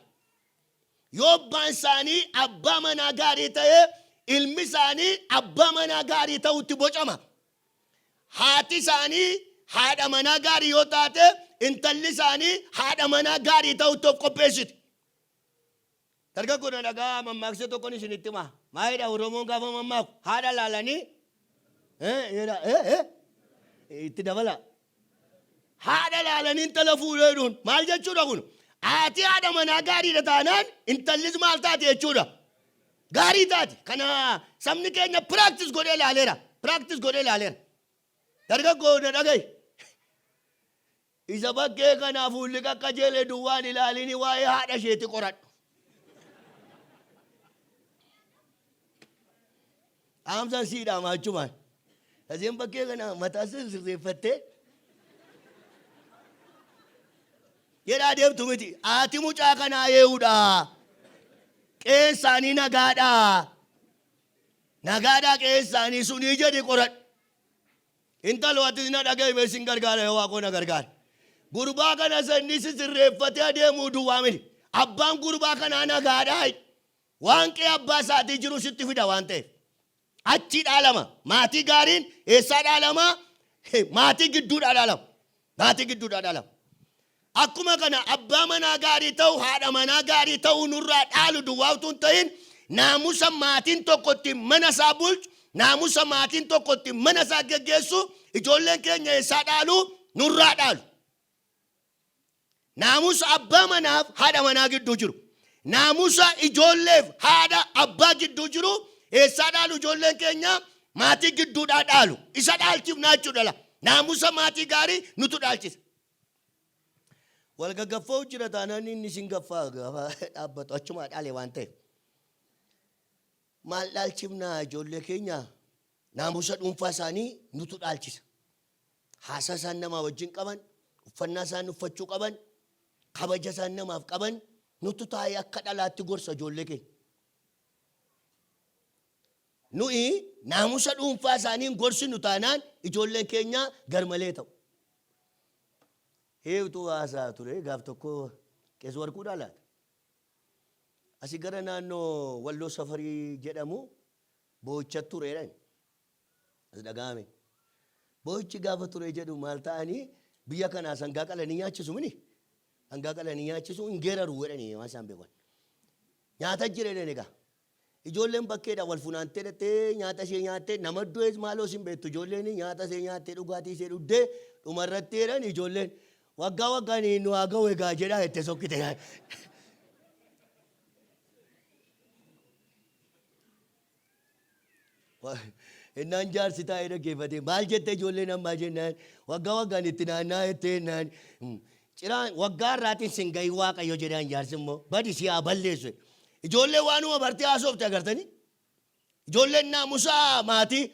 Yoo abbaan isaanii abbaa manaa gaarii ta'e ilmi isaanii abbaa manaa gaarii ta'utti bocama. Haati isaanii haadha manaa gaarii yoo taate intalli isaanii haadha manaa gaarii ta'utti of qopheessiti. Dargaggoo na dhagaa mammaaksee tokkon isinitti himaa. Maalidha Oromoon gaafa mammaaku haadha laalanii jedha itti dabala. Haadha laalanii intala fuudhuu jedhuun maal jechuudha kun? Haati haadha manaa gaariidha taanaan intallis maal taati jechuudha? Gaarii taati. Kana sabni keenya practice godhee ilaaleera. Practice godhee ilaaleera. Dargaggoo na dhaga'i. Isa bakkee kanaa fuulli qaqqajeele duwwaan ilaalini waa'ee haadha isheeti qoradhu. Dhaamsaan sii dhaama achumaan. Isheen bakkee kana mataa sirreeffattee jedhaa deemtu miti. Haati mucaa kanaa ee'uudha. Qe'een isaanii nagaadha. Nagaadhaa qe'een isaanii sunii jedhi qoradhu. Intalo atis na dhaga'i mee sin gargaara yoo waaqoo na gargaare. Gurbaa kana isa inni si sirreeffatee adeemuu duwwaa miti. Abbaan gurbaa kanaa nagaadhaa. Waan qe'ee abbaa isaatii jiru sitti fida waan ta'eef. Achii dhaalama. Maatii gaariin eessaa dhaalama? Maatii gidduudhaa dhaalama. Maatii gidduudhaa dhaalama. Akkuma kana abbaa manaa gaarii ta'u, haadha manaa gaarii ta'uu nurraa dhaalu duwwaa utuu hin ta'in naamusa maatiin tokko ittiin mana isaa bulchu, naamusa maatiin tokko ittiin mana isaa geggeessu ijoolleen keenya eessaa dhaalu? Nurraa dhaalu. Naamusa abbaa manaaf haadha manaa gidduu jiru. Naamusa ijoolleef haadha abbaa gidduu jiru eessaa dhaalu ijoolleen keenya? Maatii gidduudhaa dhaalu. Isa dhaalchifnaa jechuudha la. Naamusa maatii gaarii nutu dhaalchisa. Wal gaggaffa'u jira taanaan inni isin gaffaa gaafa dhaabbatu achumaa dhaale waan ta'eef. Maal dhaalchifnaa ijoollee keenya? Naamusa dhuunfaa isaanii nutu dhaalchisa. Haasaa isaan namaa wajjin qaban, uffannaa isaan uffachuu qaban, kabaja isaan namaaf qaban nutu taa'ee akka dhalaatti gorsa ijoollee keenya. Nuyi naamusa dhuunfaa isaanii hin gorsinu taanaan ijoolleen keenya garmalee ta'u. Eetu haasaa ture gaaf tokko Qees Warquudhaa laata? Asi gara naannoo Walloo Safarii jedhamu boo'icha ture jedhan. As dhaga'ame. Boo'ichi gaafa ture jedhu maal ta'anii biyya kanaa sangaa qalanii nyaachisu mini? Sangaa qalanii nyaachisu hin geeraru jedhanii waan isaan beekan. Nyaata jira jedhan egaa. Ijoolleen bakkeedha wal funaantee dhattee nyaata ishee nyaattee nama du'es maaloo isin beektu ijoolleen nyaata ishee nyaattee dhugaatii ishee dhugdee dhumarratti jedhan ijoolleen waggaa waggaan nu haa ga'u egaa jedhaa jettee sokkite. Innaan jaarsi taa'ee dhaggeeffate maal jette ijoolleen ammaa jennaan waggaa waggaan itti naannaa jettee jennaan ciraan waggaa irraatiin sin gahi waaqayyo jedhaan jaarsi immoo badi si haa balleessu. Ijoollee waanuma bartee haasofte agartanii ijoolleen naamusaa maatii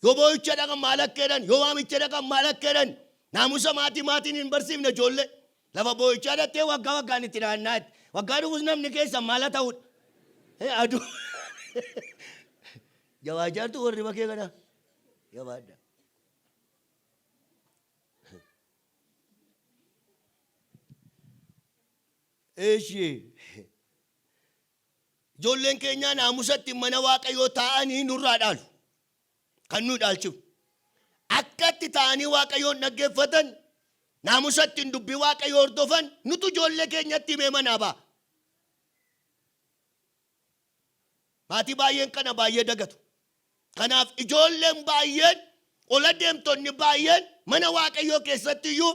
yoo boo'icha dhaqan maal akka jedhan yoo waamicha dhaqan maal akka jedhan naamusa maatii maatiin hin barsiifne ijoollee lafa boo'ichaa dhattee waggaa waggaan itti naannaa jette. Waggaa dhufus namni keessan maal haa ta'udha. Aduu jawaajaartu warri bakee kana jabaadha. Eshi ijoolleen keenyaa naamusatti mana Waaqayyoo taa'anii nurraa dhaalu. Kan nuyi dhaalchifnu. Akka itti taa'anii Waaqayyoon dhaggeeffatan, naamusa ittiin dubbii Waaqayyoo hordofan nutu ijoollee keenyatti himee manaa ba'a. Maatii baay'een kana baay'ee dagatu. Kanaaf ijoolleen baay'een, ola deemtonni baay'een mana Waaqayyoo keessatti iyyuu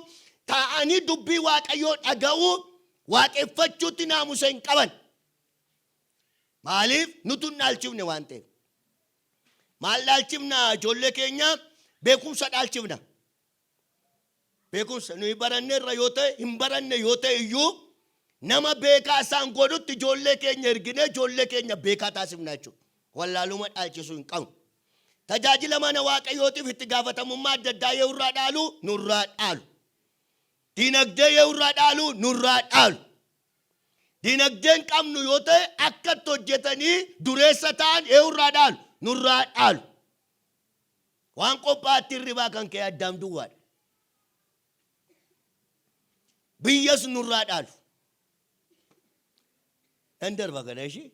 taa'anii dubbii Waaqayyoo dhaga'uu, waaqeffachuutti naamusa hin qaban. Maaliif? Nutu hin dhaalchifne waan ta'eef. Maal dhaalchifna ijoollee keenya? Beekumsa dhaalchifna. Beekumsa nuyi baranneerra yoo ta'e, hin baranne yoo ta'e iyyuu nama beekaa isaan godhutti ijoollee keenya erginee ijoollee keenya beekaa taasifna jechuudha. Wallaaluma dhaalchisuu hin qabnu. Tajaajila mana Waaqayyootiif itti gaafatamummaa adda addaa yoo irraa dhaalu nurraa dhaalu. Dinagdee yoo irraa dhaalu nurraa dhaalu. Dinagdee hin qabnu yoo ta'e akka itti hojjetanii dureessa ta'an eenyurraa dhaalu? Nurraa dhaalu. Waan qophaa'aatti hirribaa kan ka'e Addaam duwwaadha. Biyyas nurraa dhaalu. Nan darba kana ishii.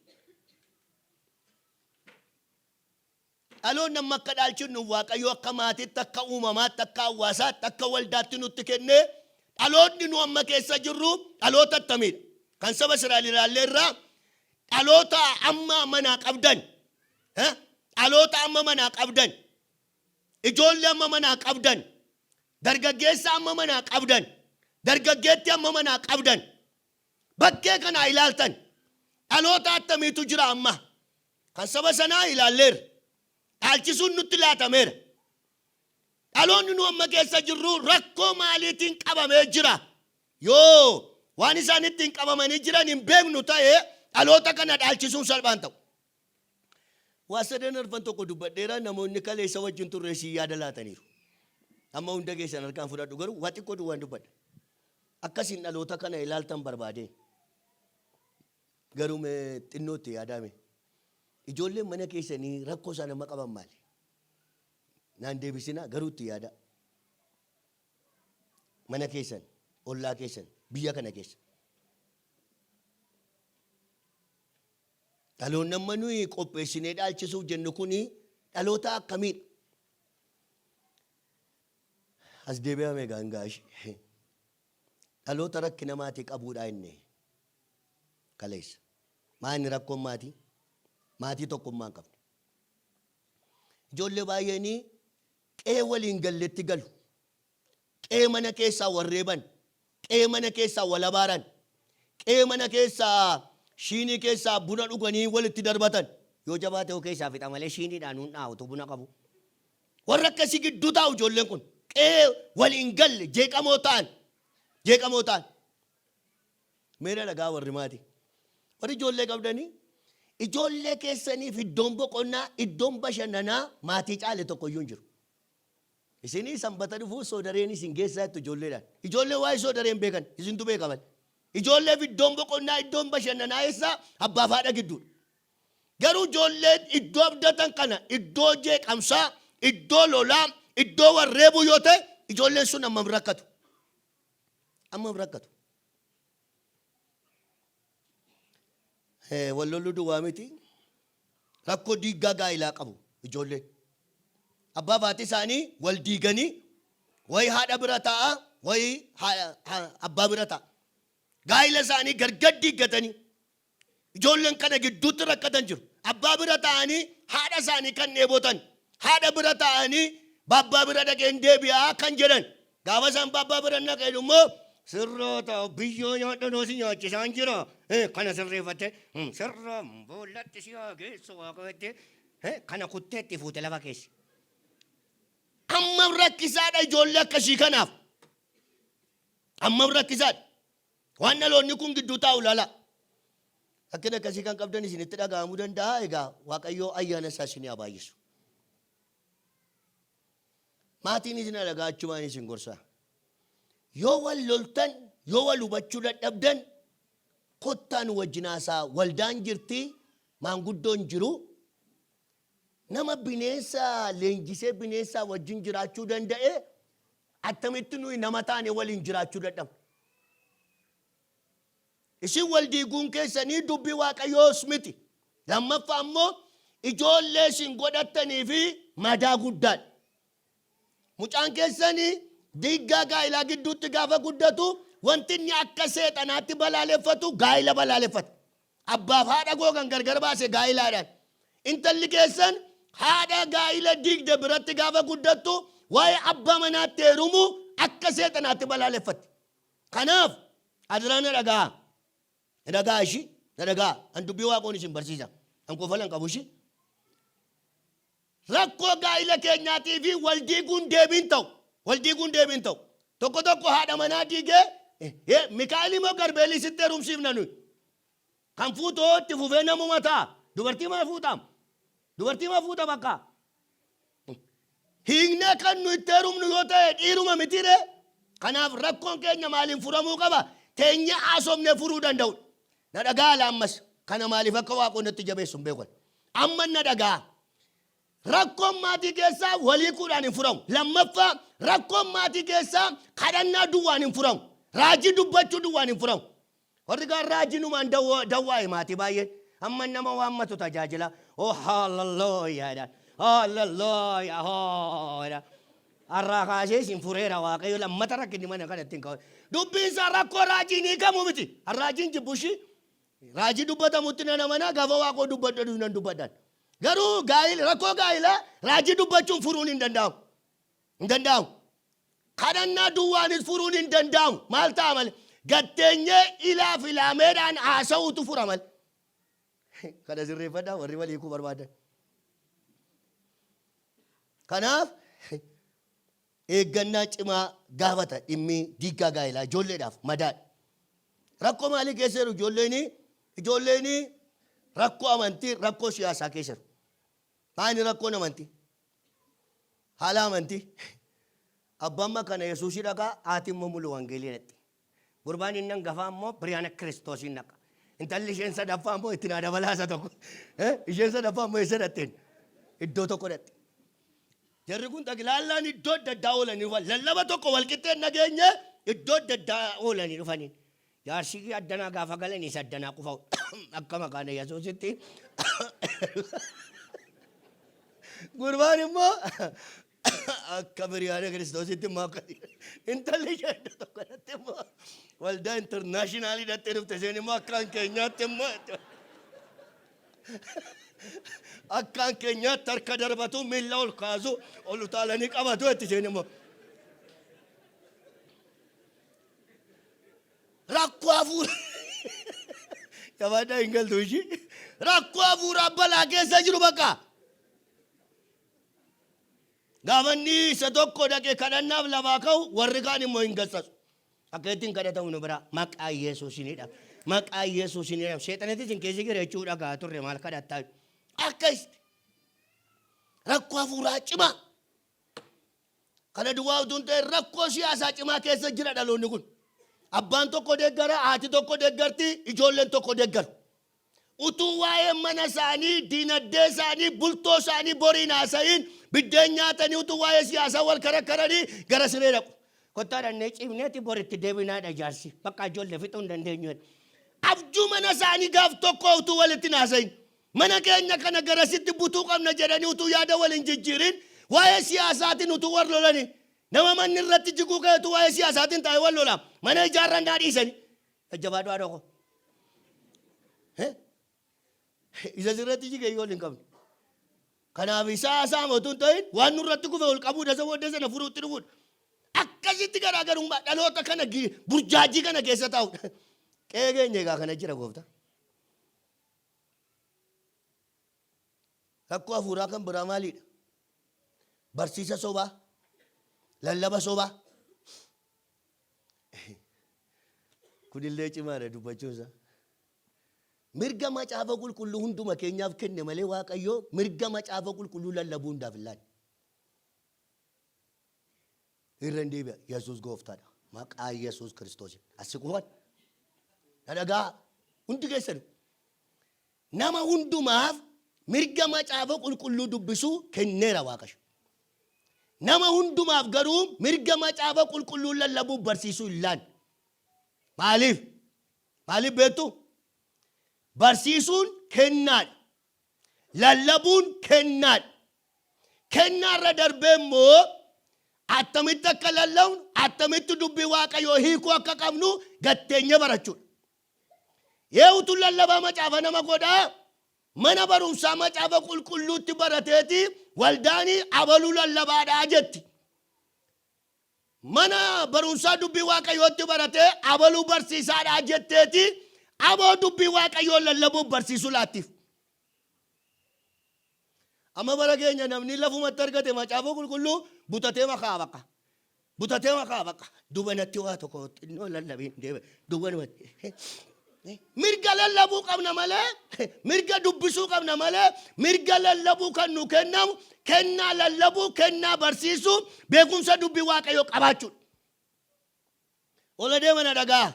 Dhaloonni amma akka dhaalchifnu Waaqayyo akka maatiitti, akka uumamaatti, akka hawaasaatti, akka waldaatti nutti kennee dhaloonni nu amma keessa jirru dhaloota attamiidha? Kan saba Israa'el ilaallee irraa dhaloota amma manaa qabdan, dhaloota amma manaa qabdan, ijoollee amma manaa qabdan, dargaggeessa amma manaa qabdan, dargaggeettii amma manaa qabdan, bakkee kanaa ilaaltan dhaloota attamiitu jira amma? Kan saba sanaa ilaalleerra. Dhaalchisuun nutti laatameera. Dhaloonni nu amma keessa jirru rakkoo maaliitiin qabamee jira? Yoo waan isaan ittiin qabamanii jiran hin beeknu ta'e dhaloota kana dhaalchisuun salphaan ta'u. Waa sadan arfan tokko dubbadheera, namoonni kaleessa wajjin turre sii yaada laataniiru. Amma hunda keessan harkaan fudhadhu garuu waa xiqqoo duwwaan dubbadha. Akkasiin dhaloota kana ilaaltan barbaadeen. Garuu mee xinnoo itti yaadaa mee. Ijoolleen mana keessanii rakkoo isaan amma qaban maali? Naan deebisinaa garuu itti yaadaa. Mana keessan, ollaa keessan, biyya kana keessa. Dhaloonni amma nuyi qopheessinee dhaalchisuuf jennu kuni dhaloota akkamiidha? As deebi'ame egaa hin gaashi. Dhaloota rakkina maatii qabuudha inni kaleessa. Maa inni rakkoon maatii? Maatii tokkummaa hin qabne. Ijoollee baay'een qe'ee waliin galletti galu. Qe'ee mana keessaa wal reeban. Qe'ee mana keessaa wal abaaran. Qe'ee mana keessaa Shiinii keessaa buna dhuganii walitti darbatan. Yoo jabaate yoo keessaa fixa malee shiiniidhaan hin dhaa'utu buna qabu. Warra akkasii gidduu taa'u ijoolleen kun. Qe'ee wal hin galle jeeqamoo ta'an. Jeeqamoo ta'an. Meera dhagaa warri maatii. Warri ijoollee qabdanii ijoollee keessaniif iddoon boqonnaa, iddoon bashannanaa maatii caale tokko iyyuu hin jiru. Isinii sanbata dhufuu soodareen isin geessaa jettu ijoolleedhaan. Ijoolleen waa'ee soodaree hin beekan, isintu beeka malee. Ijoolleef iddoon boqonnaa, iddoon bashannanaa eessa? Abbaaf haadha gidduudha. Garuu ijoolleen iddoo abdatan kana iddoo jeeqamsaa, iddoo lolaa, iddoo wal reebuu yoo ta'e ijoolleen sun hammam rakkatu? Hammam rakkatu? Wal loluu duwwaa miti. Rakkoo diiggaa gaa'ilaa qabu ijoolleen. Abbaa fi haati isaanii wal diiganii wayi haadha bira taa'a, wayi abbaa bira taa'a. Gaa'ila isaanii gargar diiggatanii ijoolleen kana gidduutti rakkatan jiru. Abbaa bira taa'anii haadha isaanii kan dheebotan, haadha bira taa'anii baabbaa bira dhaqeen deebi'aa kan jedhan. Gaafa isaan baabbaa bira dhaqeen immoo sirroota biyyoo nyaadhanoo si nyaachisaan jira. Kana sirreeffatte sirra boollatti si haa geessu waaqayyotti kana kuttee itti fuute lafa keessa. Ammam rakkisaadha ijoollee akkasii kanaaf. Ammam rakkisaadha. Waan dhaloonni kun gidduu taa'u ilaalaa. Rakkina akkasii kan qabdan isinitti dhaga'amuu danda'a. Egaa Waaqayyoo ayyaana isaa isinii haa baay'isu. Maatiin isin alagaa achumaan isin gorsaa. Yoo wal loltan, yoo wal hubachuu dadhabdan, kottaa nu wajjin haasaa. Waldaan jirti, maanguddoon jiru. Nama bineensa leenjisee bineensaa wajjin jiraachuu danda'e attamitti nuyi nama taane waliin jiraachuu dadhabna? Isin wal diiguun keessanii dubbii Waaqayyoos miti. Lammaffaa immoo ijoollee isin godhattanii fi madaa guddaadha. Mucaan keessan diiggaa gaa'ilaa gidduutti gaafa guddatu wanti inni akka seexanaatti balaaleffatu gaa'ila balaaleffata. Abbaaf haadha koo kan gargar baase gaa'ilaadhaan. Intalli keessan haadha gaa'ila diigde biratti gaafa guddattu waa'ee abbaa manaatti heerumuu akka seexanaatti balaaleffatti. Kanaaf adaraa na dhaga'aa. Na dhaga'aa ishii. Na dhaga'aa. An dubbii waaqoon isin barsiisa. An kofala hin qabu ishii. Rakkoo gaa'ila keenyaatii fi wal diiguun deebii hin ta'u. Wal diiguun deebii hin ta'u. Tokko tokko haadha manaa diigee Mikaa'elii moo Garbeelii sitti heerumsiifna nuyi. Kan fuutu hoo itti fufee namuma ta'a. Dubartii maa fuutaam? Dubartii maa fuuta bakka? Hiiknee kan nu itti heerumnu yoo ta'e dhiiruma miti ree? Kanaaf rakkoon keenya maaliin furamuu qaba? Teenyee haasofnee furuu danda'udha. Na dhaga'aa laa ammas. Kana maaliif akka Waaqoo natti jabeessu hin beeku ani. Amma na dhaga'aa. Rakkoon maatii keessaa wal hiikuudhaan hin furamu. Lammaffaa rakkoon maatii keessaa kadhannaa duwwaan hin furamu. Raajii dubbachuu duwwaan hin furamu. Warri kaan raajiinumaan dawwaa'e maatii baay'een. Amma nama waammatu tajaajila. Oh hallelujah jedhan. Hallelujah hoo jedhan. Har'aa kaasee isin fureera Waaqayyo lammata rakkinni mana kanatti hin ka'u. Dubbiin isaa rakkoo raajiin hiikamu miti. Raajiin jibbu ishii. Raajii dubbatamutti nan amana gaafa waaqoo dubbadhu nan dubbadhan. Garuu gaa'ila rakkoo gaa'ilaa raajii dubbachuun furuun hin danda'amu. Hin danda'amu. Kadhannaa duwwaanis furuun hin danda'amu. Maal ta'a malee? Gatteenyee ilaa fi ilaameedhaan haasa'uutu fura malee. Kana sirreeffadhaa warri walii hiikuu barbaadan. Kanaaf eeggannaa cimaa gaafata dhimmi diiggaa gaa'elaa ijoolleedhaaf madaadha. Rakkoo maalii keessa jiru ijoolleen? Ijoolleen rakkoo amantii, rakkoo siyaasaa keessa jiru. Maali rakkoon amantii? Haala amantii. Abbaan makana Yesuusii dhaqaa, haati immoo mulu wangeelii dhaqxi. Gurbaan inni hangafaa immoo Biriyaana Kiristoosiin dhaqa. Intalli isheen sadaffaa immoo itti naa dabalaa isa tokko. Isheen sadaffaa immoo eessa dhaqxeen? Iddoo tokko dhaqxi. Jarri kun xaqilaallaan iddoo adda addaa oolanii dhufan. Lallaba tokko wal qixxee hin dhageenye iddoo adda addaa oolanii dhufaniin. Jaarsi addanaa gaafa galan isa addanaa qufa akka maqaan Yesuusitti. Gurbaan immoo akka biriyaana Kiristoositti immoo akka intalli ishee iddoo tokko irratti immoo waldaa intarnaashinaalii dhattee dhufte isheen immoo akkaan keenyaatti immoo akkaan keenyaatti harka darbatu miilla ol kaasu ol utaalanii qabatu jetti isheen immoo. Rakkoo hafuura. Jabaadhaa hin galtu ishii. Rakkoo hafuuraa balaa keessa jiru bakka. Gaafa inni isa tokko dhaqe kadhannaaf lafaa ka'u warri kaan immoo hin gassasu. Akka ittiin kadhatamu nu biraa maqaa Yesuusinidha. Maqaa Yesuusinidha. Seexanatti isin keessa jira jechuudha gaa turre maal kadhattaa. Akka itti rakkoo hafuuraa cimaa. Kana duwwaa utuu hin ta'in rakkoo siyaasaa cimaa keessa jira dhaloonni kun. Abbaan tokko deeggara, haati tokko deeggarti, ijoolleen tokko deeggaru. Utuu waa'ee mana isaanii, diinagdee isaanii, bultoo isaanii boriin haasa'iin biddeen nyaatanii utuu waa'ee siyaasaa wal karakkaranii gara siree dhaqu. Kottaa dhannee ciifneeti boritti deebinaadha jaarsi. Bakka ijoollee fixuu hin dandeenyu jedha. Abjuu mana isaanii gaaf tokko utuu walitti hin haasa'iin. Mana keenya kana garasitti butuu qabna jedhanii utuu yaada wal hin jijjiirin waa'ee siyaasaatiin utuu wal lolanii. Nama manni irratti jiguu ka'e utuu waa'ee siyaasaatiin taa'ee wal lola. Mana ijaarrannaa dhiisanii. Jajjabaadhu haadha koo. Isa sirratti jige iyyuu ol hin qabne. Kanaaf isaa haasa'ama utuu hin ta'in waan nurratti kufe ol qabuudha isa booddee sana furuutti dhufuudha. Akkasitti garaagarummaa dhaloota kana burjaajii kana keessa taa'udha. Qe'ee keenya egaa kana jira gooftaa. Rakkoo hafuuraa kan biraa maaliidha? Barsiisa sobaa, lallaba sobaa. Kunillee cimaadha dubbachuun isaa. Mirga macaafa qulqulluu hunduma keenyaaf kenne malee Waaqayyo mirga macaafa qulqulluu lallabuu hundaaf hin laanne. Irra hin deebi'a. Yesuus gooftaadha. Maqaa Yesuus Kiristoosiin. Asi qufan. Na dhaga'a. Hundi keessanu. Nama hundumaaf mirga macaafa qulqulluu dubbisuu kenneera Waaqayyo. Nama hundumaaf garuu mirga macaafa qulqulluu lallabuuf barsiisuu hin laanne. Maaliif? Maaliif beektu? Barsiisuun kennaadha. Lallabuun kennaadha. Kennaa irra darbee immoo attamitti akka lallabnu, attamitti dubbii Waaqayyoo hiikuu akka qabnu gatteenye barachuudha. Yehutu lallabaa macaafa nama godhaa mana barumsaa macaafa qulqulluutti barateeti waldaanii abaluu lallabaadhaa jetti. Mana barumsaa dubbii Waaqayyootti baratee abaluu barsiisaadhaa jetteeti aboo dubbii Waaqayyoo lallabuuf barsiisuu laattiif. Amma bara keenya namni lafumatti argate macaafa qulqulluu butatee makaa bakka. Butatee makaa bakka. Dubanatti waa tokko xinnoo lallabiin deeme. Dubanumatti. Mirga lallabuu qabna malee, mirga dubbisuu qabna malee, mirga lallabuu kan nu kennamu, kennaa lallabuu, kennaa barsiisuu, beekumsa dubbii Waaqayyoo qabaachuudha. Ola deema na dhagaa.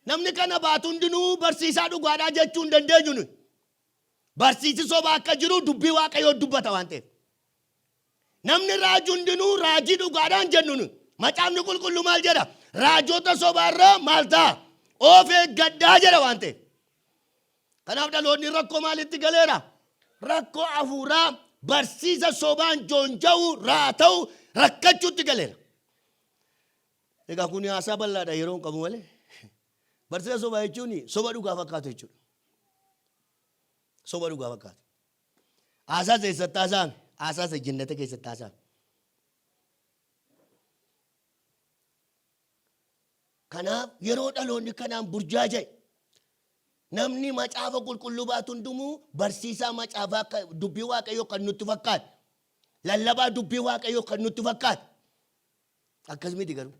Namni kana baatu hundinuu barsiisaa dhugaadhaa jechuu hin dandeenyu nuyi. Barsiisi sobaa akka jiru dubbii Waaqayyoo dubbata waan ta'eef. Namni raaju hundinuu raajii dhugaadhaan jennu nuyi. Macaafni qulqullu maal jedha? Raajota sobaarraa maal ta'a? Of eeggadhaa jedha waan ta'eef. Kanaaf dhaloonni rakkoo maalitti galeera? Rakkoo hafuuraa barsiisa sobaan joonja'uu, raata'uu, rakkachuutti galeera. Egaa kun haasaa bal'aadha yeroo hin qabu malee. Barsiisa sobaa jechuun soba dhugaa fakkaatu jechuudha. Soba dhugaa fakkaatu. Haasaa isa eessatti haasa'ame? Haasaa isa jannata keessatti haasa'ame. Kanaaf yeroo dhaloonni kanaan burjaaja'e namni macaafa qulqulluu baatu hundumuu barsiisaa macaafaa akka dubbii waaqayyoo kan nutti fakkaatu lallabaa dubbii waaqayyoo kan nutti fakkaatu akkas miti garuu.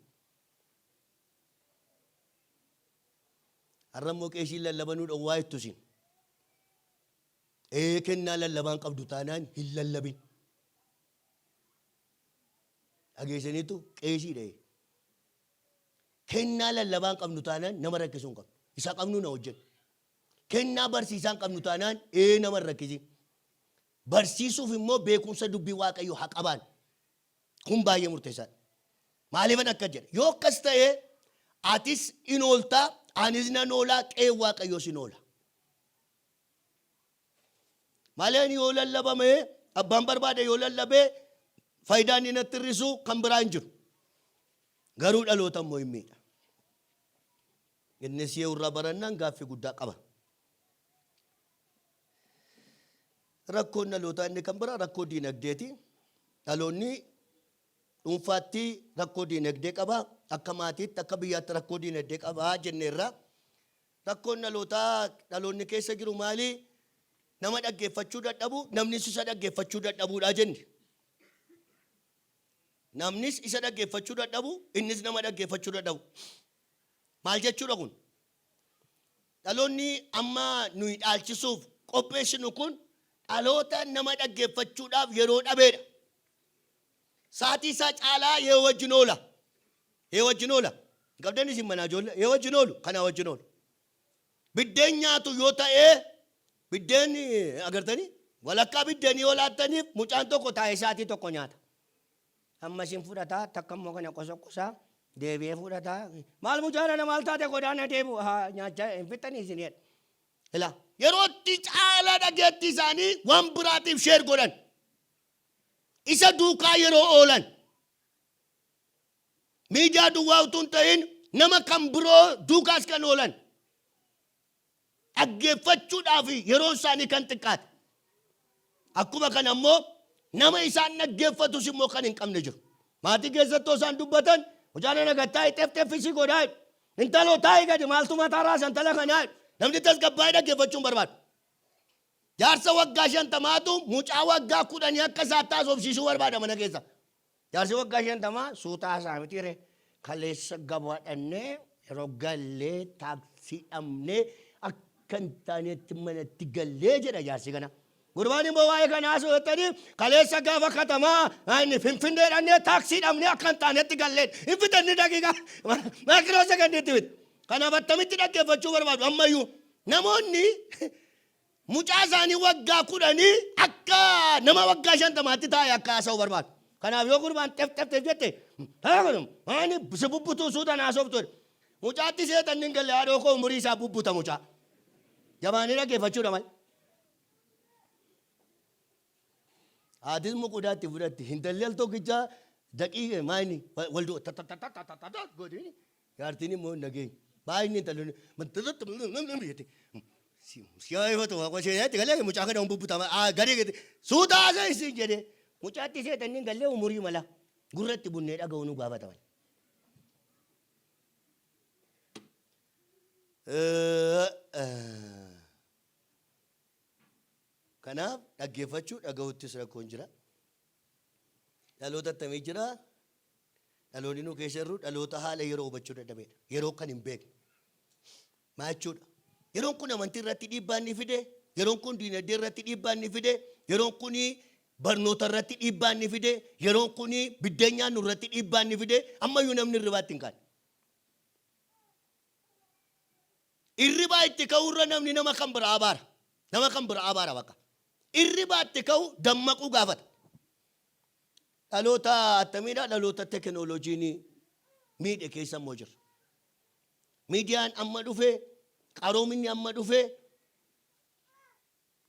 Har'a immoo qeesiin lallabanuu dhowwaa jettu isin. Ee kennaa lallabaan qabdu taanaan hin lallabin. Dhageessaniitu qeesiidha. ee. Kennaa lallabaan qabnu taanaan nama rakkisuu hin qabnu. Isa qabnu na hojjennu. Kennaa barsiisaan qabnu taanaan ee nama hin rakkisin. Barsiisuuf immoo beekumsa dubbii Waaqayyoo haa qabaannu. Kun baay'ee murteessaadha. Maaliifan akkas jedha? Yoo akkas ta'e atis in oolta, anis nan oola, qe'een Waaqayyoos in oola. Malee ani yoo lallabame abbaan barbaade yoo lallabe faayidaa inni natti hir'isu kan biraa hin jiru. Garuu dhaloota immoo hin miidha. Innis yoo irraa barannaan gaaffii guddaa qaba. Rakkoon dhalootaa inni kan biraa rakkoo diinagdeeti. Dhaloonni dhuunfaatti rakkoo diinagdee qaba. Akka maatiitti akka biyyaatti rakkoo diinagdee qaba jenneerra. Rakkoon dhalootaa dhaloonni keessa jiru maali? Nama dhaggeeffachuu dadhabu, namnis isa dhaggeeffachuu dadhabuudha jenne. Namnis isa dhaggeeffachuu dadhabu, innis nama dhaggeeffachuu dadhabu. Maal jechuudha kun? Dhaloonni amma nuyi dhaalchisuuf qopheessinu kun dhaloota nama dhaggeeffachuudhaaf yeroo dhabeedha. Saatii isaa caalaa yee wajjin oola. Yee wajjin oola. Hin qabdan isin manaa ijoollee. Yee wajjin oolu. Kanaa wajjin oolu. Biddeen nyaatu yoo ta'ee biddeen agartanii walakkaa biddeenii yoo laattaniif mucaan tokko taa'ee saatii tokko nyaata. Amma isin fudhataa takka immoo kana qosoqosaa deebi'ee fudhataa. Maal mucaa nana maal taate godaana deebi'u haa nyaachaa hin fixxanii isin jedha. Ilaa yerootti caalaa dhageettii isaanii waan biraatiif sheer godhan. Isa duukaa yeroo oolan miidiyaa duwwaa utuu hin ta'in nama kan biroo duukaas kan oolan dhaggeeffachuudhaaf yeroon isaanii kan xiqqaate. Akkuma kana immoo nama isaan dhaggeeffatus immoo kan hin qabne jiru. Maatii keessatti isaan dubbatan mucaan ana gad taa'i xef xeffisii godhaa jedhu. Intaloo taa'i gadi maaltu mataa raasa intala kanaa jedhu. Namni tasgabbaa'ee dhaggeeffachuu hin barbaadu. Jaarsa waggaa shantamaatu mucaa waggaa kudhanii akka isaatti haasofsiisuu barbaada mana keessa. Jaarsi waggaa shantamaa suuta haasa'a miti ree. Kaleessa gabaa dhannee yeroo gallee taaksii dhabnee akka hin taanetti manatti gallee jedha jaarsi kana. Gurbaan immoo waa'ee kana haasa'u jettanii kaleessa gaafa katamaa inni Finfinnee dhannee taaksii dhabnee akka hin taanetti gallee hin fixanni daqiiqaa maayikiroo sekondiitti miti. Kanaaf attamitti dhaggeeffachuu barbaadu ammayyuu namoonni mucaa isaanii waggaa kudhanii akka nama waggaa shantamaatti taa'e akka haasa'u barbaadu. Kanaaf yoo gurbaan xef xef xef jette ani si bubbutuu suutaan haasoftu jedhe. Mucaatti seexanni hin galle haadhoo koo umurii isaa bubbuta mucaa. Jabaanii dhaggeeffachuudha malee. Haatis muqudaatti fudhatti intalli al tokkicha daqiiqa maayini wal du'a ta godhini Jaartiin immoo hin dhageenye. Baay'inni intalli jette. Siyaayifatu waaqa ishee galee mucaa kana bubbutama garee gadi suuta haasa isin jedhee mucaatti seexanni hin gallee umurii mala gurratti bunnee dhaga'uu nu gaafata malee. Kanaaf dhaggeeffachuu dhaga'uuttis rakkoon jira. Dhaloota attamii jira? Dhaloonni nu keessa jirru dhaloota haala yeroo hubachuu dadhabeedha. Yeroo kan hin beekne. Maa jechuudha? Yeroon kun amantii irratti dhiibbaa inni fide, yeroon kun diinagdee irratti dhiibbaa inni fide, yeroon kun barnoota irratti dhiibbaa inni fide, yeroon kun biddeen nyaannu irratti dhiibbaa inni fide, ammayyuu namni hirribaatti hin kaane. Irribaa itti ka'uu irra namni nama kan biraa abaara. Nama kan biraa abaara bakka. Irribaa itti ka'u dammaquu gaafata. Dhaloota attamiidha? Dhaloota tekinooloojiin miidhe keessa immoo jirra. Miidiyaan amma dhufe, qaroominni amma dhufe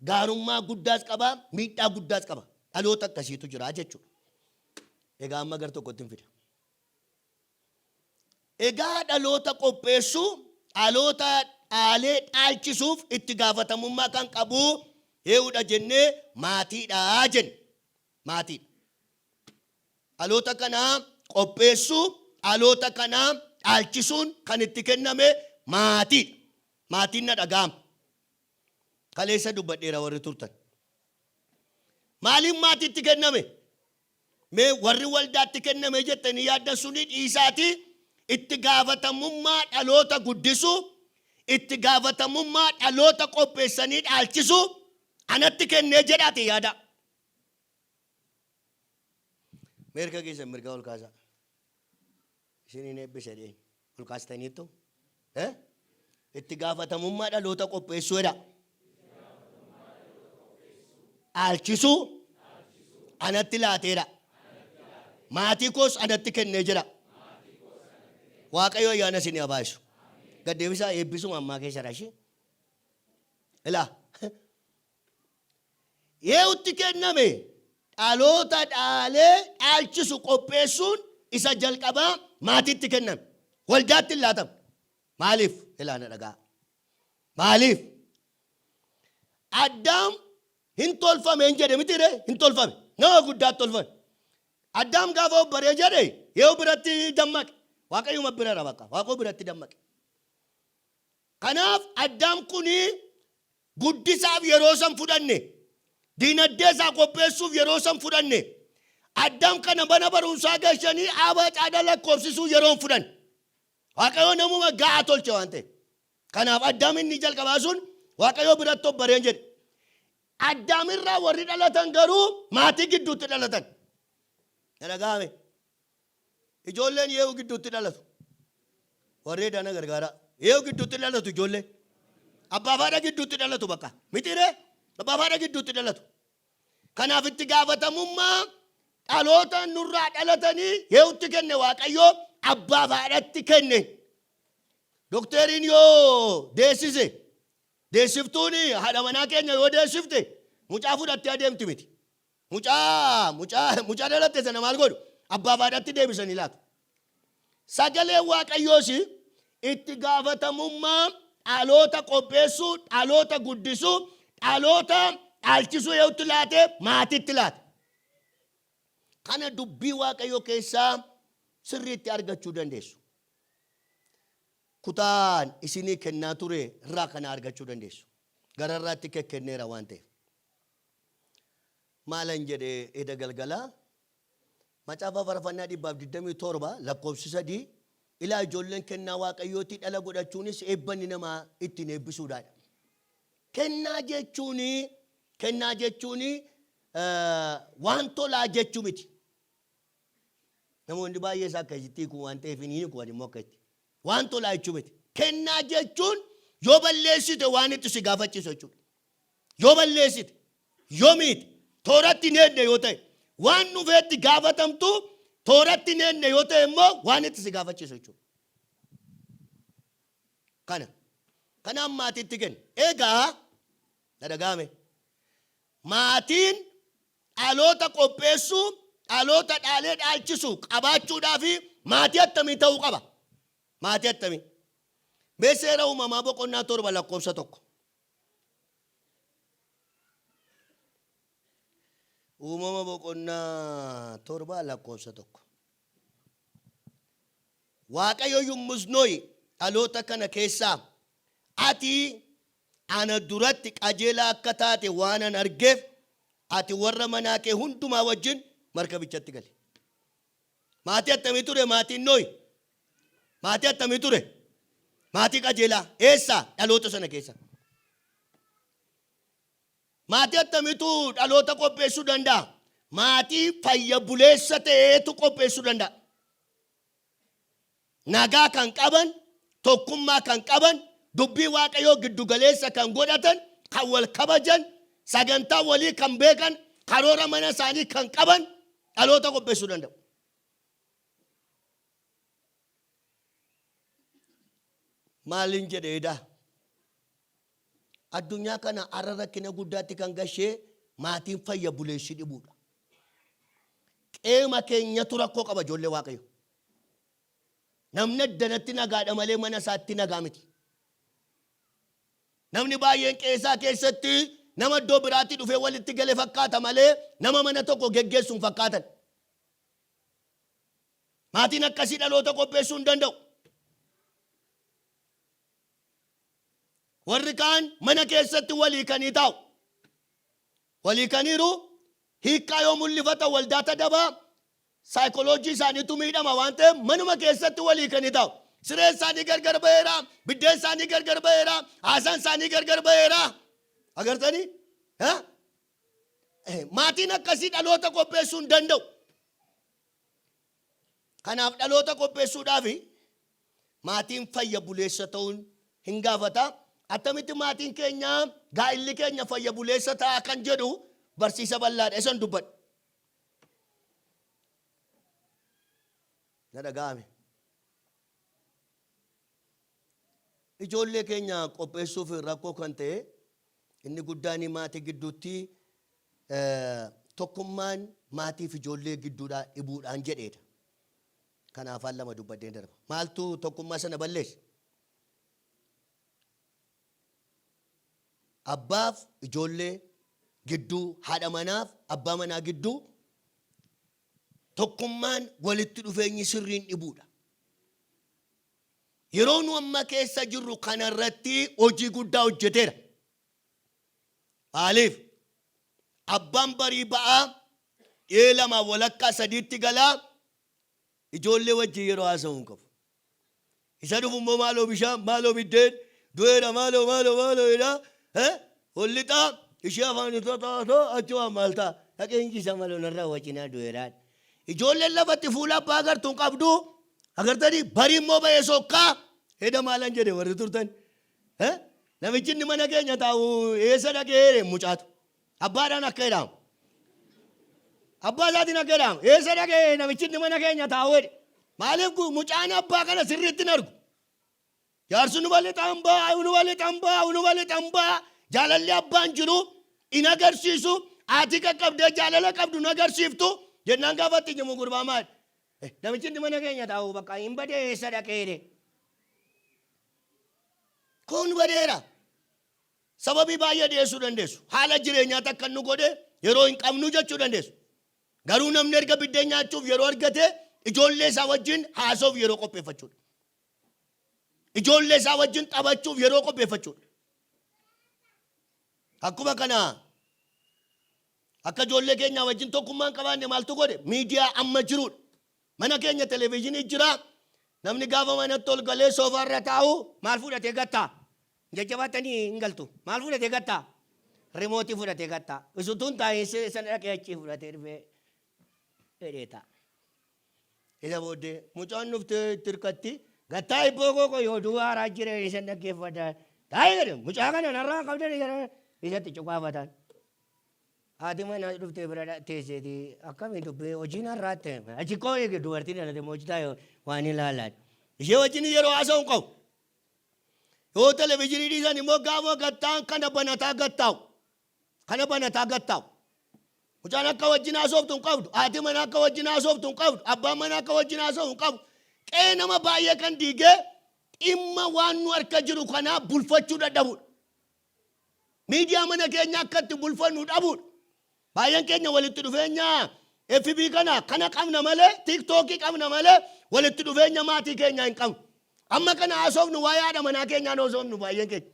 gaarummaa guddaas qaba, miidhaa guddaas qaba. Dhaloota akkasiitu jira jechuudha. Egaa amma gar tokkotti hin fida. Egaa dhaloota qopheessuu, dhaloota dhaalee dhaalchisuuf itti gaafatamummaa kan qabu eewudha jennee maatiidha jenne. Maatiidha. Dhaloota kana qopheessuu, dhaloota kana dhaalchisuun kan itti kenname maatiidha. Maatiin na dhaga'ama. Kaleessa dubbadheera warri turtan. Maaliif maatiitti kenname? Mee warri waldaatti kenname jettanii yaaddan suni dhiisaatii itti gaafatamummaa dhaloota guddisuu, itti gaafatamummaa dhaloota qopheessanii dhaalchisuu anatti kennee jedhaati yaadaa. Mee harka keessan mirgaa ol kaasaa. Isiniin eebbisa jedheen. Ol kaastaniittu? Eh? Itti gaafatamummaa dhaloota qopheessuu jedha. Dhaalchisuu anatti laateera. Maatii koos anatti kennee jira. Waaqayyo ayyaana isinii haa baay'isu. Gad deebisaa eebbisuma ammaa keessa rashi. Ilaa. Yehutti kenname dhaloota dhaalee dhaalchisu qopheessuun isa jalqabaa maatiitti kenname. Waldaatti hin laatamu. Maaliif? Ilaa na dhaga'a. Maaliif? Addaam hin tolfame hin jedhe miti ree? Hin tolfame. Nama guddaatti tolfame. Addaam gaafa of baree jedhe Yehu biratti dammaqe. Waaqayyuma bira bakka. Waaqoo biratti dammaqe. Kanaaf Addaam kun guddisaaf yeroo san fudhanne. Diinagdee isaa qopheessuuf yeroo san fudhanne. Addaam kana mana barumsaa gashanii aabaa caadaa lakkoofsisuu yeroo hin fudhanne. Waaqayyo namuma ga'aa tolche waan ta'eef. Kanaaf Addaam inni jalqabaa sun Waaqayyo biratti of bareen jedhe. Addaam irraa warri dhalatan garuu maatii gidduutti dhalatan. Na dhaga'ame. Ijoolleen yeewu gidduutti dhalatu. Warri edana gargaaraa. Yeewu gidduutti dhalatu ijoolleen. Abbaa fi haadha gidduutti dhalatu bakka. Mitiiree? Abbaa fi haadha gidduutti dhalatu. Kanaaf itti gaafatamummaa dhaloota nurraa dhalatanii yeewutti kenne Waaqayyo abbaa fi haadhatti kenne. Dokteeriin yoo deessise deessiftuun haadha manaa keenya yoo deessifte mucaa fudhattee adeemti miti. Mucaa mucaa mucaa dhalatte sana maal godhu? Abbaa fi haadhatti deebisanii laatu. Sagaleen Waaqayyoos itti gaafatamummaa dhaloota qopheessuu, dhaloota guddisuu, dhaloota dhaalchisuu eenyutti laate? Maatitti laate. Kana dubbii Waaqayyoo keessaa sirriitti argachuu dandeessu. Kutaan isinii kennaa ture irraa kana argachuu dandeessu. Gararraatti kekkenneera waan ta'eef. Maalan jedhe eda galgalaa? Macaafa Farfannaa 127 lakkoofsi 3 Ilaa ijoolleen kennaa Waaqayyooti dhala godhachuunis eebba inni nama ittiin eebbisuudha jedha. Kennaa jechuun kennaa jechuun waan tolaa jechuu miti. Namoonni baay'ee isaa akkasitti hiiku waan ta'eef hin hiiku ani immoo akkasitti. Waan tolaa jechuu miti. Kennaa jechuun yoo balleessite waan itti si gaafachiisu jechuudha. Yoo balleessite, yoo miite, tooratti hin eegne yoo ta'e, waan dhufeetti gaafatamtu tooratti hin eegne yoo ta'e immoo waan itti si gaafachiisu jechuudha. Kana. Kanaaf maatiitti kenna. Egaa, na dhaga'ame. Maatiin dhaloota qopheessuu, dhaloota dhaalee dhaalchisu qabaachuudhaaf maatii attamii ta'uu qaba? Maatii attamii? Mee Seera Uumamaa boqonnaa 7 lakkoofsa 1. Uumama boqonnaa 7 lakkoofsa 1. Waaqayyo yommus Nohi dhaloota kana keessaa ati ana duratti qajeelaa akka taate waanan argeef ati warra manaa kee hundumaa wajjin markabichatti gali. Maatii attamii ture maatiin Nohi? Maatii attamii ture? Maatii qajeelaa. Eessaa? Dhaloota sana keessa. Maatii attamiitu dhaloota qopheessuu danda'a? Maatii fayya buleessa ta'eetu qopheessuu danda'a. Nagaa kan qaban, tokkummaa kan qaban, dubbii Waaqayyoo giddu galeessa kan godhatan, kan wal kabajan, sagantaa walii kan beekan, karoora mana isaanii kan qaban dhaloota qopheessuu danda'u. Maalin jedhe edaa? Addunyaa kana har'a rakkina guddaatti kan gashee maatiin fayya buleessi dhibuudha. Qeema keenyatu rakkoo qaba ijoollee Waaqayyo. Namni addanatti nagaadha malee mana isaatti nagaa miti. Namni baay'een qe'eesaa keessatti nama iddoo biraatii dhufee walitti gale fakkaata malee nama mana tokko geggeessu hin fakkaatan. Maatiin akkasii dhaloota qopheessuu hin danda'u. Warri kaan mana keessatti walii kanii taa'u. Walii kaniiru hiikkaa yoo mul'ifata waldaa tadabaa saayikoloojii isaaniitu miidhama waan ta'eef manuma keessatti walii kanii taa'u. Sireen isaanii gargar ba'eera, biddeen isaanii gargar ba'eera, haasaan isaanii gargar ba'eera. Agartanii? Maatiin akkasii dhaloota qopheessuu hin danda'u. Kanaaf dhaloota qopheessuudhaaf maatiin fayya buleessa ta'uun hin gaafata. Attamitti maatiin keenya gaa'illi keenya fayya buleessa ta'a kan jedhu barsiisa bal'aadha. Isan dubbadhu. Na dhaga'ame. Ijoollee keenya qopheessuuf rakkoo kan ta'e inni guddaan maatii gidduutti tokkummaan maatiif ijoollee gidduudhaa dhibuudhaan jedheedha. Kana afaan lama dubbadheen darba. Maaltu tokkummaa sana balleesse? Abbaaf ijoollee gidduu, haadha manaaf abbaa manaa gidduu tokkummaan walitti dhufeenyi sirriin dhibuudha. Yeroo nu amma keessa jirru kanarratti hojii guddaa hojjeteera. Maaliif? Abbaan barii ba'aa dhiyee lamaaf walakkaa sadiitti galaa ijoollee wajjin yeroo haasa'uu hin qabu. Isa dhufu immoo maaloo bishaan, maaloo biddeen, du'eera maaloo maaloo maaloo jedhaa ol lixaa ishee afaan isaa taatoo achi waan maal ta'a dhaqee hin ciisa maloo narraa wacinaa du'eeraa. Ijoolleen lafatti fuula abbaa agartu hin qabdu agartanii barii immoo ba'ee sokkaa eda maalan jedhe warri turtan. Namichi inni mana keenya taa'u eessa dhaqee jedhe mucaatu. Abbaadhaan akka jedhamu. Abbaa isaatiin akka jedhamu. Eessa dhaqee namichi inni mana keenya taa'u jedhe. Maaliif mucaan abbaa kana sirriitti hin argu. Jaarsi nu balixaan ba'a, nu balixaan ba'a, nu balixaan ba'a. Jaalalli abbaan jiru in agarsiisu. Haati qaqqabdee jaalala qabdu hin agarsiiftu. Jennaan gaafa itti himu gurbaa maali? Namichi inni mana keenya taa'u bakka hin badee eessa dhaqee jedhe. Kun badeera. Sababii baay'ee dhiyeessuu dandeessu. Haala jireenyaatti akka nu godhe yeroo hin qabnu jechuu dandeessu. Garuu namni erga biddeen nyaachuuf yeroo argate ijoollee isaa wajjin haasa'uuf yeroo qopheeffachuudha. Ijoollee isaa wajjin taphachuuf yeroo qopheeffachuudha. Akkuma kana akka ijoollee keenyaa wajjin tokkummaa hin qabaanne maaltu godhe? Miidiyaa amma jirudha. Mana keenya televezyiinii jira. Namni gaafa manatti ol galee soofaarra taa'u maal fudhatee gattaa? Jajjabaatanii hin galtu. Maal fudhatee gattaa? Rimootii fudhatee gattaa. Isutuun taa'ee sana dhaqee achii fudhatee dhufee jedhee taa'a. Isa booddee mucaan dhuftee itti hirkatti gattaa ibboo koo qoy oduu haaraa jira isan dhaggeeffadha. Taa'ee jedhe mucaa kana narraa qabdan isatti cuqaafatan. Haati manaa dhuftee bira teesseeti akkamii dubbii hojiin har'aatti achi koo eege dubartii dhalate hojii taa'e waan ilaalaa. Ishee wajjin yeroo haasa'u hin qabu. Yoo televizyiinii dhiisan immoo gaafa gattaan kana banataa gattaa'u. Kana banataa gattaa'u. Mucaan akka wajjin haasoftu hin qabdu. Haati manaa akka wajjin haasoftu hin qabdu. Abbaan manaa akka wajjin haasa'u hin qabu. Qe'ee nama baay'ee kan diigee dhimma waan nu harka jiru kanaa bulfachuu dadhabuudha. Miidiyaa mana keenya akka itti bulfannu dhabuudha. Baay'een keenya walitti dhufeenya FB kana kana qabna malee TikTok qabna malee walitti dhufeenya maatii keenyaa hin qabnu. Amma kana haasofnu waa'ee haadha manaa keenyaan haasofnu baay'een keenya.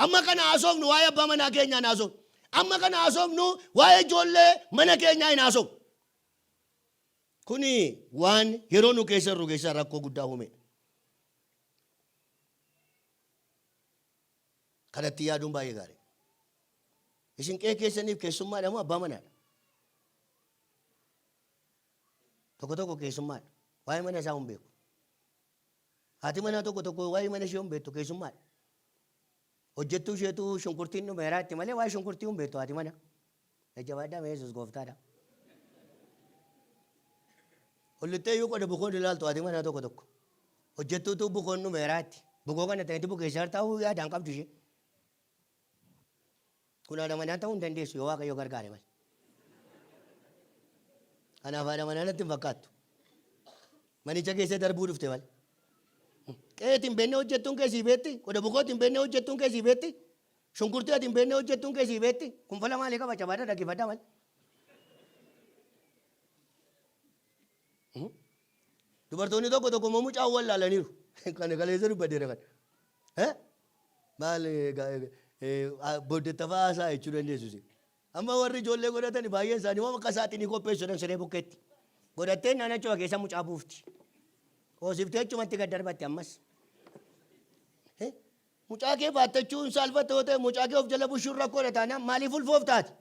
Amma kana haasofnu waa'ee abbaa manaa keenyaan haasofnu. Amma kana haasofnu waa'ee ijoollee mana keenyaa hin haasofnu. Kuni waan yeroo nu keessa jirru keessaa rakkoo guddaa uumedha. Kanatti yaaduun baay'ee gaarii. Isin qe'ee keessaniif keessummaadha moo abbaa manaadha? Tokko tokko keessummaadha. Waa'ee mana isaa hin beeku. Haati manaa tokko tokko waa'ee mana ishee hin beektu keessummaadha. Hojjettuu isheetu shunkurtiin dhumeeraa itti malee waa'ee shunkurtii hin beektu haati mana. Jajjabaadhaa mee Yesuus gooftaadha. Hollixxee iyyuu qoda bukoon ilaaltu haati manaa tokko tokko. Hojjettuutu bukoon dhumeeraa itti. Bukoo kana ta'etti bukeessaa ta'uu yaadaan qabdu ishee. Kun haadha manaa ta'uu hin dandeessu yoo Waaqayyo gargaare malee. Kanaaf haadha manaa natti hin fakkaattu. Manicha keessa darbuu dhufte malee. Qe'eetti hin beekne hojjettuun kee sii beetti. Qoda bukootti hin beekne hojjettuun kee sii beetti. Shunkurtii ati hin beekne hojjettuun kee sii beetti. Kun fala maalii qaba cabaadha dhaggeeffadhaa malee. Dubartoonni tokko tokko immoo mucaa wallaalaniiru. Kana kaleessa dubbadheera kana. Maal booddettafaa haasaa jechuu dandeessu isin. Amma warri ijoollee godhatan baay'een isaanii waan akka saaxinii qopheessu jedhan siree bukkeetti. Godhattee naan achuma keessa mucaa buufti. Hoosiftee achumatti gad darbatti ammas. Mucaa kee baattachuun saalfatta yoo ta'e mucaa kee of jala bushuun rakkoodha taanaan maaliif ulfooftaati?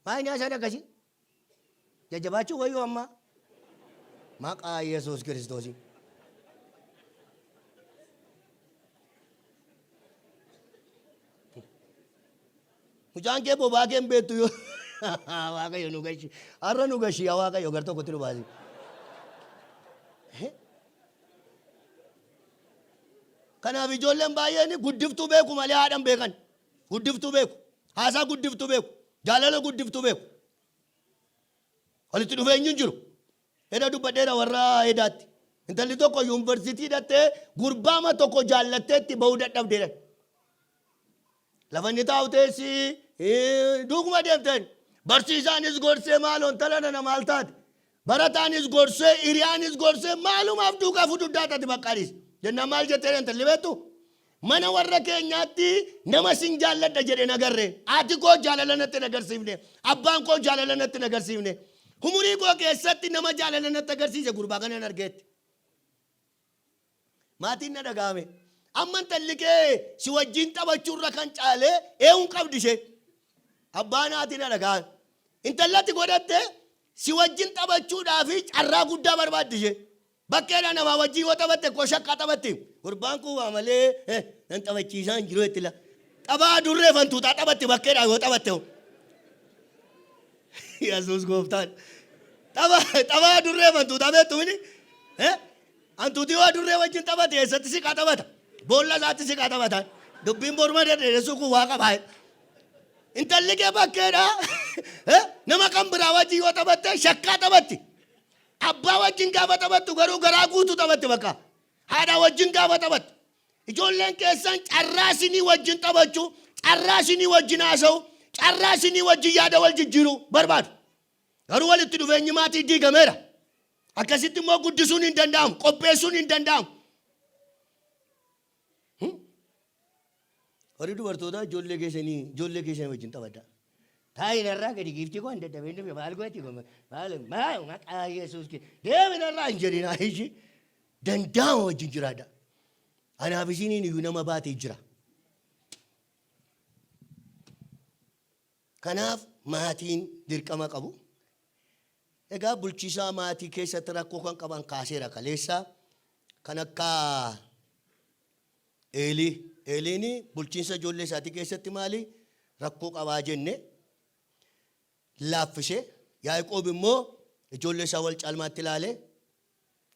Maal nyaasaan akkasii? Jajjabaachuu wayyoo ammaa. Maqaa Yesuus Kiristoosiin. Mucaan kee bobaa kee hin beektu yoo Waaqayyo nu gashi. Har'a nu gashi yaa Waaqayyo gar tokkotti nu baasi. Kanaaf ijoolleen baay'een guddiftuu beeku malee haadha hin beekan. Guddiftuu beeku. Haasaa guddiftuu beeku. Jaalala guddiftuu beeku. Walitti dhufeenyi hin jiru. Eda dubbadheera warra edaatti. Intalli tokko yuunivarsiitii hidhattee gurbaama tokko jaallattee itti bahuu dadhabdeedha. Lafa inni taa'u teessi duukuma deemteen. Barsiisaanis gorsee maaloo intala nana maal taate? Barataanis gorsee, hiriyaanis gorsee maalumaaf duukaa fududdaa taate baqqaanis. Jennaan maal jettee intalli beektu? Mana warra keenyaatti nama sin jaalladha jedhe hin agarre. Haati koo jaalala natti hin agarsiifne. Abbaan koo jaalala natti hin agarsiifne. Umurii koo keessatti nama jaalala natti agarsiise gurbaa kanan argeetti. Maatiin na dhaga'ame. Amma intalli kee si wajjin taphachuurra kan caalee eewuun qabdi ishee. Abbaan haati na dhaga'ame. Intalli ati godhatte si wajjin taphachuudhaaf carraa guddaa barbaaddi ishee. Bakkeedha namaa wajjin yoo taphatte koo shaqqaa taphatti. Gurbaan kun waa malee nan taphachiisaa hin jiru jetti la. Taphaa adurree fantuutaa taphatti bakkeedha yoo taphatte. Yesuus gooftaan. Tapha adurree fantuutaa beektu mini? Hantuuti yoo adurree wajjin taphate eessatti siqaa taphata? Boolla isaatti siqaa taphata. Dubbiin morma dhedheeressuu kun waa qaba. Intalli kee bakkeedha. Nama kan biraa wajjin yoo taphatte shakkaa taphatti. Abbaa wajjin gaafa taphattu garuu garaa guutuu taphatti bakka. Haadha wajjin gaafa taphattu. Ijoolleen keessan carraa isinii wajjin taphachuu, carraa isinii wajjin haasa'u, carraa isinii wajjin yaada wal jijjiiruu barbaadu. Garuu walitti dhufeenyi maatii diigameera. Akkasitti immoo guddisuun hin danda'amu, qopheessuun hin danda'amu. Warri dubartootaa ijoollee keessanii ijoollee keessanii wajjin taphadhaa. Taa'i narraa gadi giiftii koo hin dadhabeen dhufe maal gooti maal maal maqaa Yesuus kee deemi narraa hin jedhinaa ishii danda'ama wajjin jiraadha. Anaaf isiniin iyyuu nama baatee jira. Kanaaf maatiin dirqama qabu. Egaa bulchiisaa maatii keessatti rakkoo kan qaban kaaseera kaleessa kan akka Eelii. Eeliin bulchiinsa ijoollee isaatii keessatti maali rakkoo qabaa jenne laaffise. Yaaqoob immoo ijoollee isaa wal caalmaatti ilaale.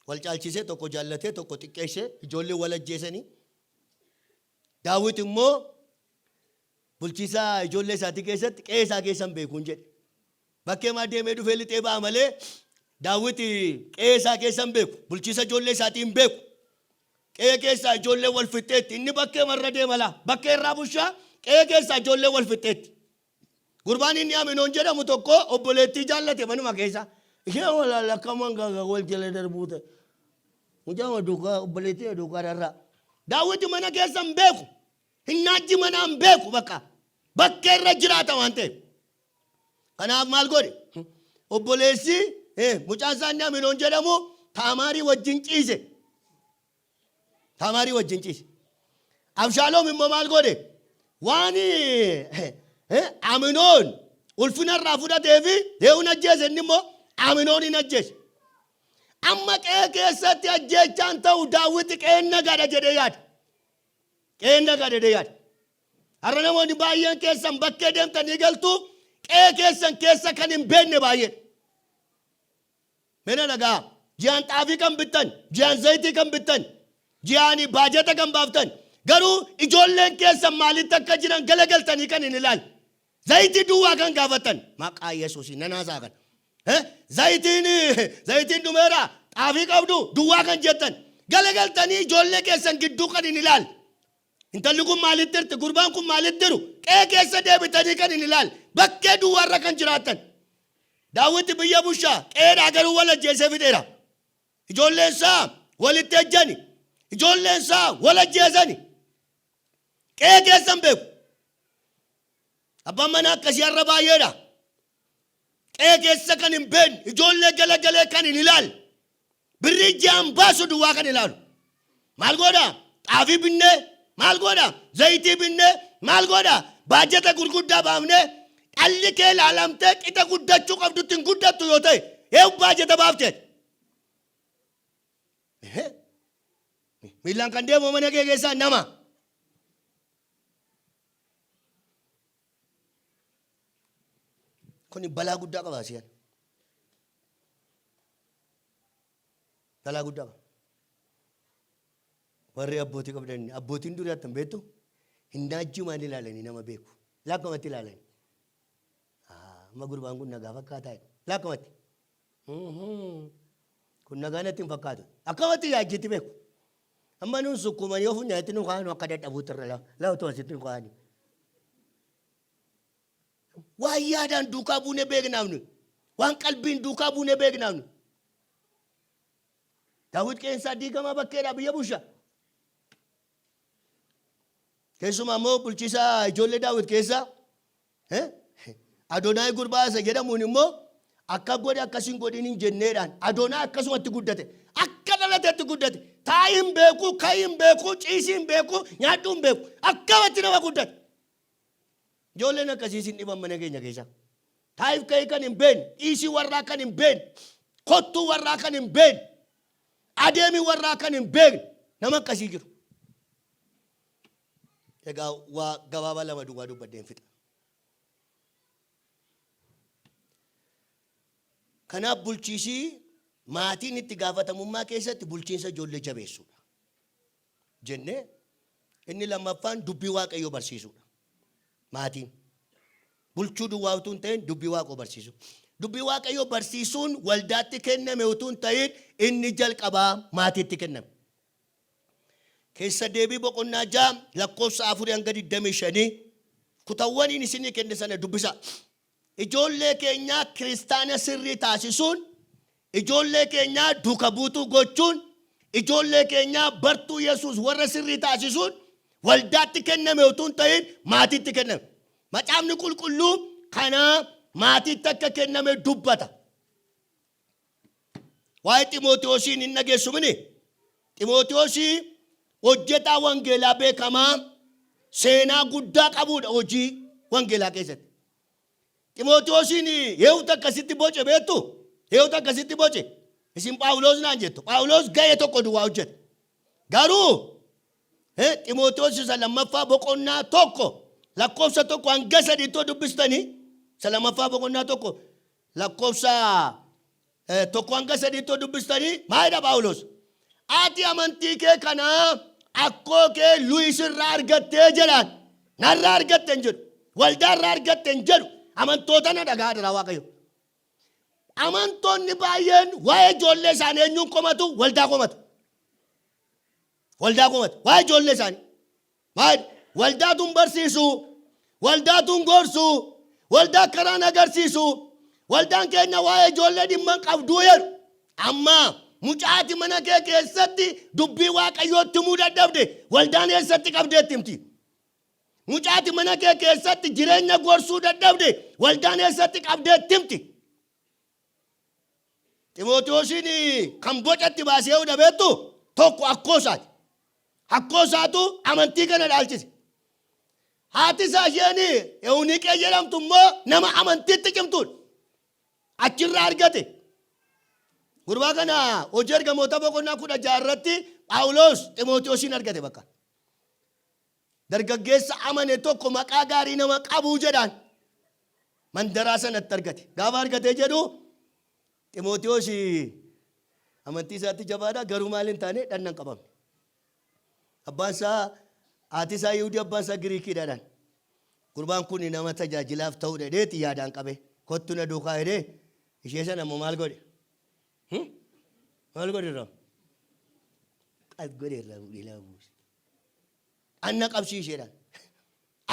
Wal caalchisee tokko jaallatee tokko xiqqeesse ijoollee wal ajjeesanii. Daawit immoo bulchiisa ijoollee isaatii keessatti qe'ee isaa keessa hin beekuun jedhe. Bakkeemaa deemee dhufee lixee ba'a malee Daawit qe'ee isaa keessa hin beeku. Bulchiisa ijoollee isaatii hin beeku. Qe'ee keessaa ijoollee wal fixxeetti. Inni bakkee marra deema laa. Bakkee irraa bushaa qe'ee keessaa ijoollee wal fixxeetti. Gurbaan inni Aminoon jedhamu tokko obboleettii jaallate manuma keessa. Isheen walaala akka mangaagaa wal jala darbuu ta'e. Mucaa duukaa obboleettii duukaa rarraa. Daawiti mana keessa hin beeku. Hinnaajji manaa hin beeku bakka. Bakkee irra jiraata waan ta'eef. Kanaaf maal godhe? Obboleessi mucaan isaa inni Aminoon jedhamu Taamaarii wajjin ciise. Taamaarii wajjin ciise. Abshaaloom immoo maal godhe? Waan Aminoon ulfina irraa fudhatee fi Yehuun ajjeese inni immoo Aminoon hin ajjeese. Amma qe'ee keessatti ajjeechaan ta'u Daawwiti qe'een nagaadha jedhee yaada. Qe'een nagaadha jedhee yaada. Har'a namoonni baay'een keessan bakkee deemtanii galtu qe'ee keessan keessa kan hin beekne baay'eedha. Mee na dhaga'aa. Ji'aan xaafii kan bittan, ji'aan zayitii kan bittan, ji'aan baajata kan baaftan, garuu ijoolleen keessan maalitti akka jiran galagaltanii kan hin ilaalle. Zayitii duwwaa kan gaafattan maqaa Yesuusiin nan haasa'a kana. Eh, Zayitiin zayitiin dhumeera xaafii qabdu duwwaa kan jettan galagaltanii ijoollee keessan gidduu kan hin ilaalle. Intalli kun maalitti jirti? Gurbaan kun maalitti jiru? Qe'ee keessa deebitanii kan hin ilaalle. Bakkee duwwaarra kan jiraattan. Daawwiti biyya bushaa qe'eedhaa garuu wal ajjeesee fixeera. Ijoolleen isaa walitti ejjani. Ijoolleen isaa wal ajjeesani. Qe'ee keessa hin beeku. Abbaan manaa akkasii har'a baay'eedha. Qe'ee keessa kan hin beekne, ijoollee galagalee kan hin ilaalle, birrii ji'aan baasu duwwaa kan ilaalu. Maal godha? Xaafii binnee, maal godha? Zayitii binnee, maal godha? Baajata gurguddaa baafnee, dhalli kee ilaalamtee qixa guddachuu qabdutti hin guddattu yoo ta'e, eewu baajata baaftee? Miillaan kan deemu mana kee keessaa nama. Kuni balaa guddaa qaba asiyaan. Balaa guddaa qaba. Warri abbootii qabdan abbootiin durii attan beektu hinnaajjumaan ilaalanii nama beeku. Lakkamatti ilaalanii. Amma gurbaan kun nagaa fakkaataa jedhu. Lakkamatti. Kun nagaa natti hin fakkaatu. Akkamatti yaajjitti beeku. Amma nuun sukkuumanii yoo funyaanitti nu kaa'anu akka dadhabuutti irra lafa otoo asitti nu kaa'anii. Waan yaadaan duukaa buunee beeknaaf nuyi. Waan qalbiin duukaa buunee beeknaaf nuyi. Daawit qeensaa diigamaa bakkeedhaa biyya busha. Keessumaa immoo bulchiisaa ijoollee Daawit keessaa Adonaay gurbaa isa jedhamuun immoo akka godhe akkas hin godhin hin jenneedhaan Adonaay akkasumatti guddate. Akka dhalatetti guddate. Taa'ii hin beeku, ka'ii hin beeku, ciisii hin beeku, nyaadhuu hin beeku. Akkamatti nama guddate. Ijoolleen akkasii isin dhiban mana keenya keessa. Taa'iif ka'ii kan hin beekne, dhiisii warraa kan hin beekne, kottuu warraa kan hin beekne, adeemii warraa kan hin beekne nama akkasii jiru. Egaa waa gabaabaa lama duwwaa dubbadheen fixa. Kanaaf bulchiisii maatiin itti gaafatamummaa keessatti bulchiinsa ijoollee jabeessuudha. Jennee inni lammaffaan dubbii Waaqayyoo barsiisuudha. Maatiin bulchuu duwwaa utuu hin ta'in dubbii Waaqoo barsiisuu. Dubbii Waaqayyoo barsiisuun waldaatti kenname utuu hin ta'in inni jalqabaa maatiitti kenname. Keessa deebii boqonnaa 6 lakkoofsa 4 hanga 25 kutawwaniin isinii kenne sana dubbisaa. Ijoollee keenyaa kiristaana sirrii taasisuun, ijoollee keenyaa duuka buutuu gochuun, ijoollee keenyaa bartuu Yesuus warra sirrii taasisuun waldaatti kenname utuu hin ta'in maatiitti kenname. Macaafni qulqulluu kana maatiitti akka kenname dubbata. Waa'ee Ximootiyoosiin hin dhageessu mini? Ximootiyoosii hojjetaa wangeelaa beekamaa seenaa guddaa qabuudha hojii wangeelaa keessatti. Ximootiyoosiin heewutu akkasitti boce beektu? Heewutu akkasitti boce? Isin Phaawulos naan jettu. Phaawulos ga'ee tokko duwwaa hojjete. Garuu Ximootiyoos isa lammaffaa boqonnaa 1 lakkoofsa 1 hanga 3 dubbistanii isa lammaffaa boqonnaa 1 lakkoofsa 1 hanga 3 dubbistanii maal jedha Phaawulos? Ati amantii kee kana akkoo kee Lu'is irraa argattee jedhaan. Narraa argatte hin jedhu. Waldaa irraa argatte hin jedhu. Amantoota na dhagaa adaraa Waaqayyo. Amantoonni baay'een waa'ee ijoollee isaanii eenyuun komatu? Waldaa komatu. Waldaa komatu. Waa'ee ijoollee isaanii. Maal? Waldaatu hin barsiisu. Waldaatu hin gorsu. Waldaa karaan agarsiisu. Waldaan keenya waa'ee ijoollee dhimma hin qabduu jedhu. Amma mucaati mana kee keessatti dubbii Waaqayyootti himuu dadhabde waldaan eessatti qabdeetti himti? Mucaati mana kee keessatti jireenya gorsuu dadhabde waldaan eessatti qabdeetti himti? Ximootiyoosiin kan bocatti baasee hudha beektu tokko akkoo isaati. Akkoo isaatu amantii kana dhaalchise. Haati isaa isheen Ewuniqee jedhamtu immoo nama amantiitti cimtuudha. Achirraa argate. Gurbaa kana hojii ergamoota boqonnaa 16 irratti Phaawulos Ximootiyoosiin argate bakka. Dargaggeessa amane tokko maqaa gaarii nama qabuu jedhaan mandaraa sanatti argate. Gaafa argatee jedhu Ximootiyoos amantii isaatti jabaadha garuu maal hin taane dhanna hin qabamne. Abbaan isaa haati isaa Yihudii abbaan isaa Giriikiidha jedhan. Gurbaan kun nama tajaajilaaf ta'uu jedheeti yaadaan qabe. Kottu na duukaa jedhee ishee sana immoo maal godhe? Maal godhe irraa? Qas godhe irraa fuudhee lafa buuse. Dhanna qabsiiseedhaan.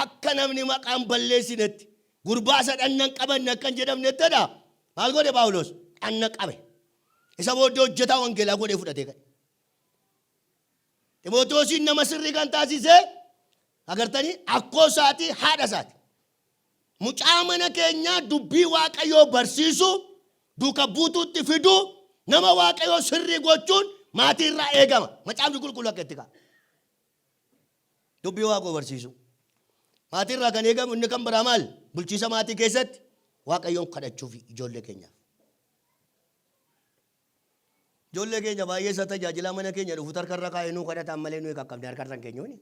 Akka namni maqaan balleessinetti gurbaa isa dhanna hin qabanne akka hin jedhamnettidha. Maal godhe Phaawulos? Dhanna qabe. Isa booddee hojjetaa wangeelaa godhee fudhatee ka'e. Ximootiyoosiin nama sirrii kan taasise agartanii akkoo isaatii haadha isaati. Mucaa mana keenyaa dubbii Waaqayyoo barsiisuu, duuka buutuutti fiduu, nama Waaqayyoo sirrii gochuun maatii irraa eegama. Macaafni qulqulluu akka itti ka'a. Dubbii Waaqoo barsiisuu. Maatii irraa kan eegamu inni kan biraa maal? Bulchiisa maatii keessatti Waaqayyoon kadhachuuf ijoollee keenyaaf. Ijoollee keenya baay'ee isa tajaajilaa mana keenya dhufu harka irra kaa'ee nuu kadhataan malee nuyi qaqqabne harka irra hin keenyuuni.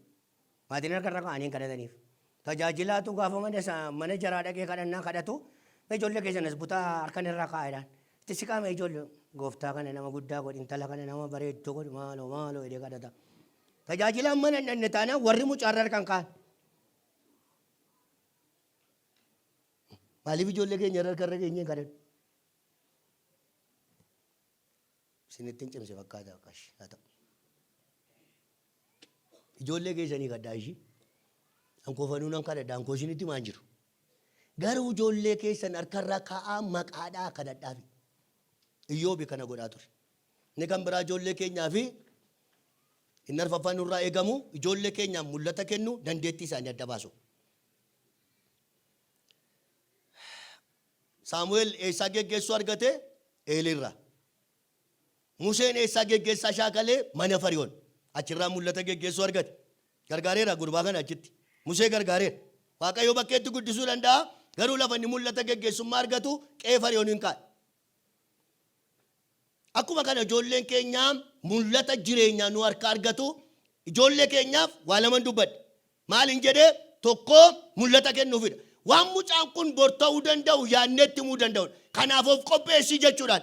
Maatiin harka irra kaa'anii hin kadhataniif. Tajaajilaatu gaafa mana isaa mana jaraa dhaqee kadhannaa kadhatu mee ijoollee keessan as butaa harkan irra kaa'aa jedhaan. Itti siqaa mee ijoollee gooftaa kana nama guddaa godhi intala kana nama bareedduu godhi maaloo maaloo jedhee kadhata. Tajaajilaan mana hin dhaqne taanaan warri mucaarra harka hin kaa'an. Maaliif ijoollee keenya irra harka irra keenyee hin kadhannu? Isinittin cimse fakkaata qash haa ta'u. Ijoollee keessanii kadhaa ishii. An kofanuu nan kadhadha an koo isinitti maan jiru. Garuu ijoollee keessan harkarra kaa'aa maqaadhaa kadhadhaafi. Iyyoobi kana godhaa ture. Inni kan biraa ijoollee keenyaa fi inni arfaffaan nurraa eegamu ijoollee keenyaaf mul'ata kennu, dandeettii isaanii adda baasu. Saamu'eel eessaa geggeessuu argate? Eeliirraa. Museen eessaa geggeessaa shaakale? Mana Fari'oon. Achirraa mul'ata geggeessuu argate. Gargaareera gurbaa kana achitti. Musee gargaareera. Waaqayyo bakkeetti guddisuu danda'a, garuu lafa inni mul'ata geggeessummaa argatu qe'ee Fari'oon hin kaa'e. Akkuma kana ijoolleen keenya mul'ata jireenyaa nu harkaa argatu. Ijoollee keenyaaf waa laman dubbadhe. Maalin jedhee? Tokko mul'ata kennuufidha. Waan mucaan kun bor ta'uu danda'u yaadnee itti himuu danda'udha. Kanaaf of qopheessii jechuudhaan.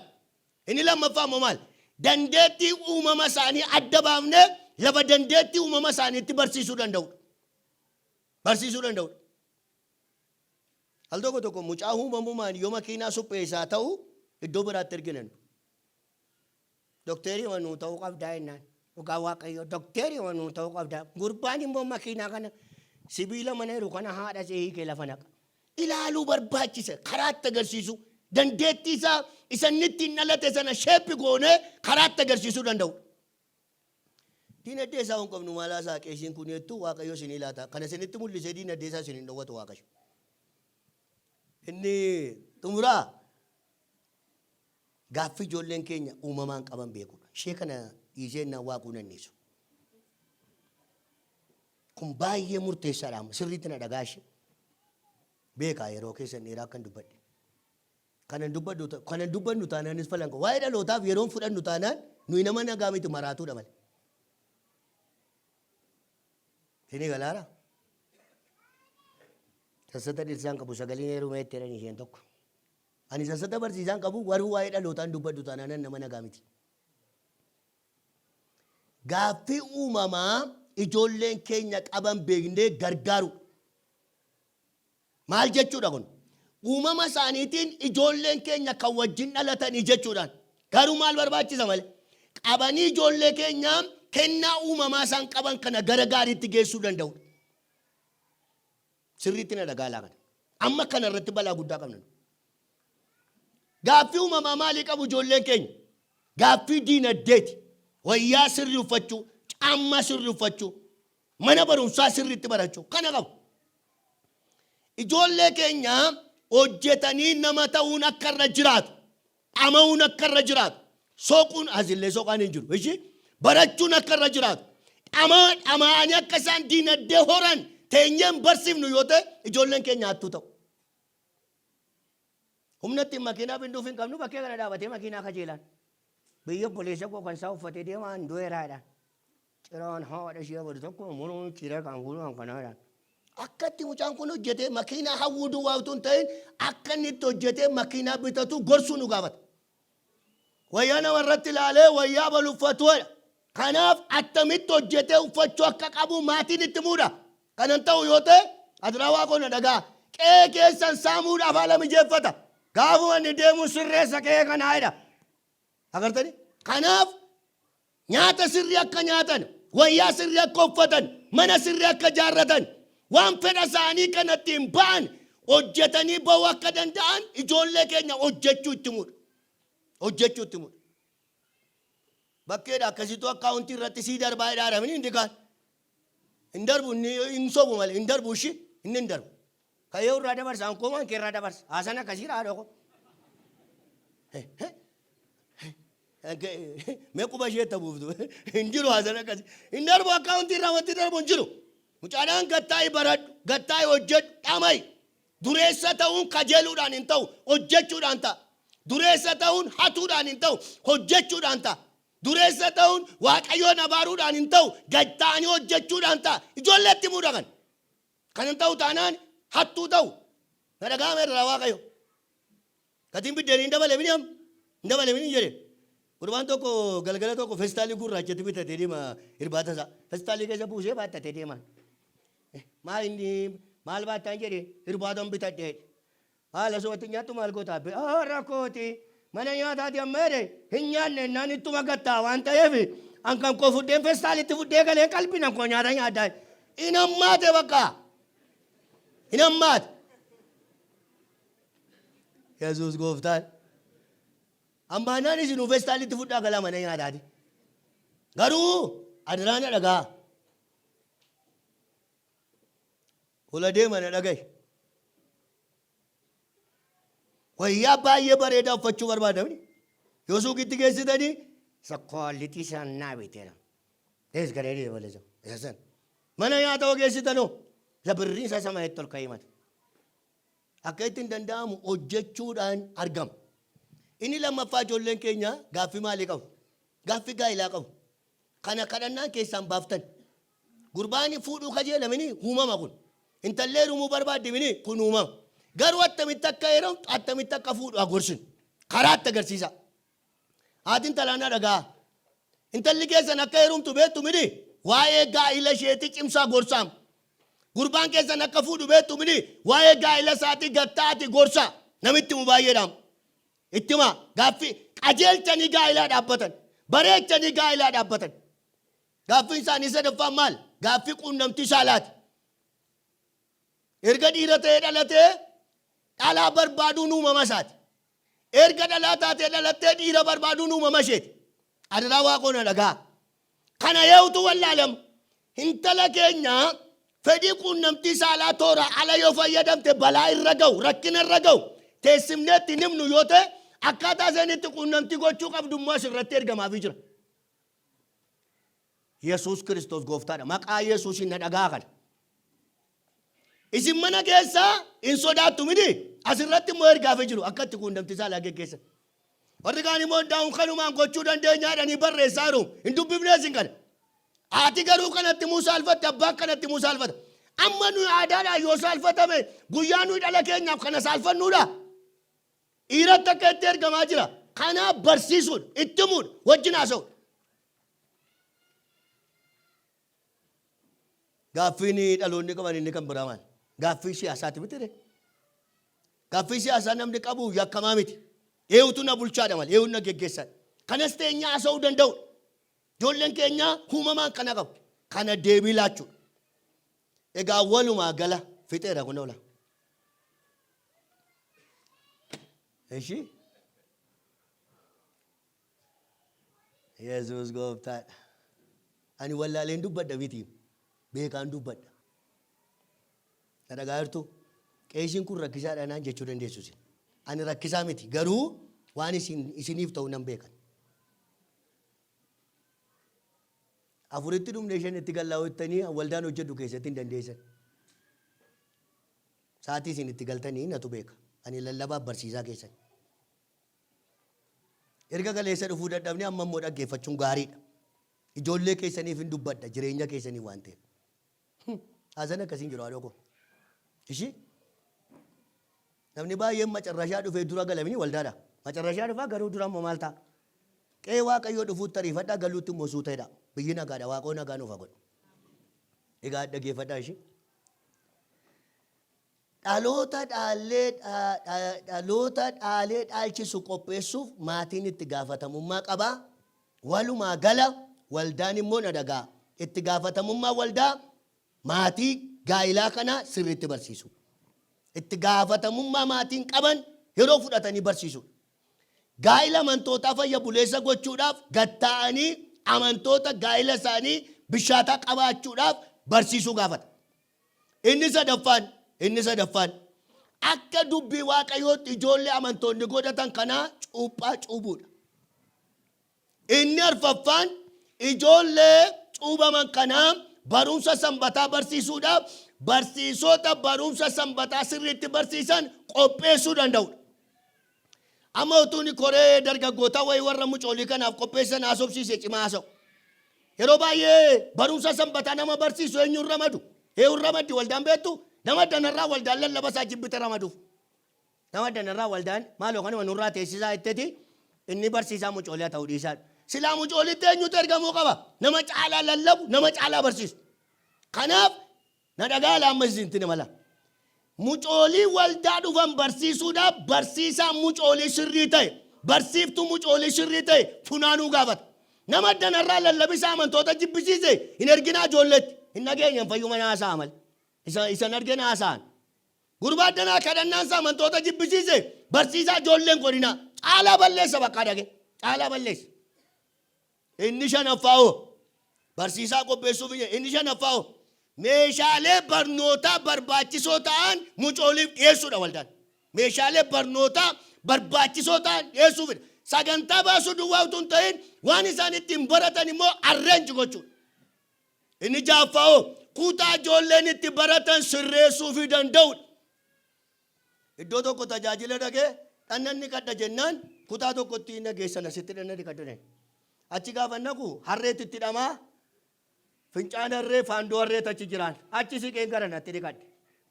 Inni lammaffaa immoo maal? Dandeettii uumama isaanii adda baafnee lafa dandeettii uumama isaaniitti barsiisuu danda'udha. Barsiisuu danda'udha. Al tokko tokko mucaa uumamumaan yoo makiinaa supheessaa ta'u iddoo biraatti ergina nu. Dokteerii nuu ta'uu qabdaa jennaan. Dhugaa Waaqayyoo dokteerii nuu ta'uu qabdaa. Gurbaan immoo makiinaa kana sibiila mana jiru kana haadha ishee hiikee lafa naqa. Ilaaluu barbaachisa. Karaatti agarsiisuu. Dandeettii isaa isa inni ittiin dhalate sana shape goonee karaatti agarsiisuu danda'u. Diinagdee isaa hin qabnu maal haasaa qeesiin kun jettu Waaqayyo isinii laata. Kana isinitti mul'isee diinagdee isaa isin hin dhowwatu Waaqayyo. Inni xumuraa gaaffii ijoolleen keenya uumamaan qaban beekuudha. Ishee kana dhiisee innaan waaquu nan dhiisu. Kun baay'ee murteessaadha amma sirriitti na dhagaa ishee. Beekaa yeroo keessan dheeraa akkan dubbadhe. Kanan dubbadhu kanan dubbannu taanaanis falan qabu. Waa'ee dhalootaaf yeroon fudhannu taanaan nuyi nama nagaa miti maraatuudha malee. Isinii galaara? Sassata dhirsaan qabu sagaleen heerumee itti jedhan isheen tokko. Ani sassata barsiisaan qabu warri waa'ee dhalootaan dubbadhu taanaan nama nagaa miti. Gaaffii uumamaa ijoolleen keenya qaban beeknee gargaaru. Maal jechuudha kun? Uumama isaaniitiin ijoolleen keenya kan wajjin dhalatanii jechuudhaan. Garuu maal barbaachisa malee? Qabanii ijoollee keenya kennaa uumamaa isaan qaban kana gara gaariitti geessuu danda'udha. Sirriitti na dhagaa laa kana. Amma kana irratti balaa guddaa qabna. Gaaffii uumamaa maalii qabu ijoolleen keenya? Gaaffii diinagdeeti. Wayyaa sirrii uffachuu, caammaa sirrii uffachuu, mana barumsaa sirriitti barachuu kana qabu. Ijoollee keenya hojjetanii nama ta'uun akka irra jiraatu, dhama'uun akka irra jiraatu, soquun asillee soqaan hin jiru. Ishi barachuun akka irra jiraatu, dhama dhama'anii akka isaan diinagdee horan teenyee hin barsiifnu yoo ta'e ijoolleen keenya hattuu ta'u. Humna ittiin makiinaa binduuf hin qabnu bakkee kana dhaabatee makiinaa kajeelaan. Biyya obboleessa koo kan isaa uffatee deemaa hin du'eeraa jedhaan. Ciraan haadha ishee badu tokko muruun ciree kan guutuu kanaa jedhaan. Akka itti mucaan kun hojjetee makiinaa hawwuu duwwaa utuu hin ta'in akka inni itti hojjetee makiinaa bitatu gorsuu nu gaafata. Wayyaa nama irratti ilaalee wayyaa balu uffatu jedha. Kanaaf attamitti hojjetee uffachuu akka qabu maatiin itti muudha. Kanan ta'u yoo ta'e adiraa waaqoo na dhagaa. Qe'ee keessan saamuudhaaf haala mijeeffata. Gaafuma inni deemu sirreessa qe'ee kanaa jedha. Agartanii? Kanaaf nyaata sirrii akka nyaatan, wayyaa sirrii akka uffatan, mana sirrii akka ijaarratan, waan fedha isaanii kana ittiin ba'an hojjetanii ba'uu akka danda'an ijoollee keenya hojjechuu itti himuudha. Hojjechuu itti himuudha. Bakkeedha akkasitu akkaawuntii irratti sii darbaa jedhaa mini inni kaan. Hin darbu inni hin sobu malee hin darbu ishi inni hin darbu. Kayyoo irraa dabarsa ankoo waan kee irraa dabarsa haasan akkasii haadha koo. Mee quba ishee itti buuftu. Hin jiru haasan akkasii. Hin darbu akkaawuntii irraa wanti darbu hin jiru. Mucaadhaan gattaa'i baradhu, gattaa'i hojjedhu, dhama'i. Dureessa ta'uun kajeeluudhaan hin ta'u, hojjechuudhaan ta'a. Dureessa ta'uun hatuudhaan hin ta'u, hojjechuudhaan ta'a. Dureessa ta'uun Waaqayyoon abaaruudhaan hin ta'u, gad ta'anii hojjechuudhaan ta'a. Ijoolleetti himuudha kan. Kan hin ta'u taanaan hattuu ta'u. Na dhaga'ame irraa Waaqayyo. Gatiin biddeenii hin dabale mini amma. Hin dabale mini jedhe. Gurbaan tokko galgala tokko festaalii gurraachatti bitatee deema irbaata isaa. Festaalii keessa buusee baattatee deema. Maal inni maal baattaan jedhe irbaatan bitadhe jedhe. Haala sumatti nyaattu maal goota abbe? Ah rakkooti. Mana nyaataati amma jedhe hin nyaanne innaan ittuma gattaa waan ta'eef an kan koo fudheen festaalitti fudhee galeen qalbiin an koo nyaata nyaaddaa. Hin hammaate bakka. Hin hammaate. Yesuus gooftaan. Ammaanaan isinuu feestaalitti fudhaa galaa mana nyaataati. Garuu adaraa na dhagaa. Ola deema na dhaga'i. Wayyaa baay'ee bareedaa uffachuu barbaadamni. Yoo suuqitti geessitanii isa quality isaan naa biteera. Ees garee deema isa. Isa san. Mana nyaata yoo geessitanoo isa birriin isaa sama itti ol ka'ee mata. Akka itti hin danda'amu hojjechuudhaan argama. Inni lammaffaa ijoolleen keenya gaaffii maalii qabu? Gaaffii gaa'ilaa qabu. Kana kadhannaan keessaan baaftan. Gurbaan fuudhuu kajeela mini uumama kun. Intalli heerumuu barbaaddi mini kun uumama. Garuu attamitti akka heerumtu attamitti akka fuudhu haa gorsinu. Karaa itti agarsiisaa. Haati intalaa na dhaga'a. Intalli keessan akka heerumtu beektu mini waa'ee gaa'ila isheetii cimsaa gorsaam. Gurbaan keessan akka fuudhu beektu mini waa'ee gaa'ila isaatii gattaati gorsaa. Namitti himu baay'eedhaam. Itti himaa gaaffii qajeelchanii gaa'ilaa dhaabbatan. Bareechanii gaa'ilaa dhaabbatan. Gaaffiin isaanii sadaffaan maal? Gaaffii quunnamtii saalaati. Erga dhiira ta'ee dhalatee dhalaa barbaaduun uumama isaati. Erga dhalaa taatee dhalattee dhiira barbaaduun uumama isheeti. Adaraa waaqoo na dhagaa. Kana yeewtu wallaalama. Intala keenya fedhii quunnamtii saalaa toora ala yoo fayyadamte balaa irra ga'u, rakkina irra ga'u teessifnee itti himnu yoo ta'e akkaataa isheen itti quunnamtii gochuu qabdu immoo asirratti ergamaafii jira. Yesuus Kiristoos gooftaadha. Maqaa Yesuusiin na dhagaa kana. Isin mana keessaa hin sodaattu miti. Asirratti immoo ergaafii jiru akka itti quunnamtii saalaa geggeessan. Warri kaan immoo daa'uun kanumaan gochuu dandeenya jedhanii barreessaa jiru. Hin dubbifnee isin kana. Haati garuu kanatti muu saalfatte, abbaan kanatti muu saalfata. Amma nuyi aadaadhaan yoo saalfatame guyyaa nuyi dhala keenyaaf kana saalfannuudha. Dhiiratti akka itti ergamaa jira. Kanaaf barsiisuudha, itti himuudha, wajjin haasa'uudha. Gaaffiin dhaloonni qaban inni kan biraa maali? Gaaffii siyaasaati miti ree? Gaaffii siyaasaa namni qabu yakkamaa miti. Eewutu na bulchaadha malee, eewutu na geggeessaadha. Kanas teenyee haasa'uu danda'udha. Ijoolleen keenya uumamaan kana qabu. Kana deebii laachuudha. Egaa walumaa gala fixeera kun oola. Ishi? Yesuus gooftaadha. Ani wallaaleen dubbadha miti. Beekaan dubbadha. Na dhagaa jirtu? Qeesiin kun rakkisaadha naan jechuu dandeessu isin. Ani rakkisaa miti. Garuu waan isin isiniif ta'u nan beekan. Afuritti dhumne shanitti gallaa jettanii waldaan hojjedhu keessatti hin dandeessan. Sa'aatii isin itti galtanii natu beeka. Ani lallabaaf barsiisaa keessan. Erga kaleessa dhufuu dadhabne amma immoo dhaggeeffachuun gaariidha. Ijoollee keessaniif hin dubbadha jireenya keessanii waan ta'eef. Haasaan akkasiin jiru haadhoo koo. Ishii namni baay'een macarrashaa dhufee dura galamini waldaadha. Macarrashaa dhufaa garuu dura immoo maal ta'a? Qe'ee Waaqayyoo dhufuutti ariifadhaa galuutti immoo suuta jedhaa. Biyyi nagaadha Waaqoo nagaa nuuf haa godhu. Egaa dhaggeeffadhaa ishii. Dhaloota dhaallee dhaloota dhaalee dhaalchisu qopheessuuf maatiin itti gaafatamummaa qaba. Walumaa gala waldaan immoo na dhaga'a. Itti gaafatamummaa waldaa maatii gaa'ilaa kana sirriitti barsiisuu. Itti gaafatamummaa maatiin qaban yeroo fudhatanii barsiisuudha. Gaa'ila amantootaa fayya buleessa gochuudhaaf gad taa'anii amantoota gaa'ila isaanii bishaataa qabaachuudhaaf barsiisuu gaafata. Inni sadaffaan, inni sadaffaan akka dubbii Waaqayyootti ijoollee amantoonni godhatan kanaa cuuphaa cuubuudha. Inni arfaffaan ijoollee cuubaman kanaa barumsa sanbataa barsiisuudhaaf barsiisota barumsa sanbataa sirriitti barsiisan qopheessuu danda'udha. Amma utuun koree dargaggootaa wayii warra mucoolii kanaaf qopheessan haasofsiise cimaa haasa'u. Yeroo baay'ee barumsa sanbataa nama barsiisu eenyuun ramadu? Eenyuun ramaddi waldaan beektu? Nama danarraa waldaan lallaba isaa jibbite ramaduuf. Nama danarraa waldaan maaloo kanuma nurraa teessisaa jetteti inni barsiisaa mucoolii haa ta'u dhiisaa. Silaa mucoolitti eenyutu ergamuu qaba? Nama caalaa lallabu, nama caalaa barsiisu. Kanaaf Na dhaga'aa laa amma isintti hima laa. Mucoolii waldaa dhufan barsiisuudhaaf barsiisaa mucoolii sirrii ta'e, barsiiftuu mucoolii sirrii ta'e funaanuu gaafata. Nama danarraa lallabisaa amantoota jibbisiise hin erginaa ijoolleetti. Hin dhageenye hin fayyuma na haasa'a malee. Isa isa hin argee na haasa'an. Gurbaa danaa kadhannaan isaa amantoota jibbisiise barsiisaa ijoollee hin godhinaa. Caalaa balleessa bakka dhage. Caalaa balleessa. Inni shanaffaa hoo? Barsiisaa qopheessuuf inni shanaffaa hoo? Meeshaalee barnootaa barbaachisoo ta'an mucooliif dhiyeessuudha waldaan. Meeshaalee barnootaa barbaachisoo ta'an dhiyeessuufidha. Sagantaa baasuu duwwaa utuu hin ta'in waan isaan ittiin baratan immoo arrange gochuudha. Inni ja'affaa hoo? Kutaa ijoolleen itti baratan sirreessuufii danda'uudha. Iddoo tokko tajaajila dhaqee dhannan dhiqadha jennaan kutaa tokkotti na geessan asitti dhanna dhiqadhu jedhan. Achi gaafa naqu harreetu itti dhamaa fincaan harree faandoo harreetu achi jiraan. Achi siqeen gara natti dhiqadhe.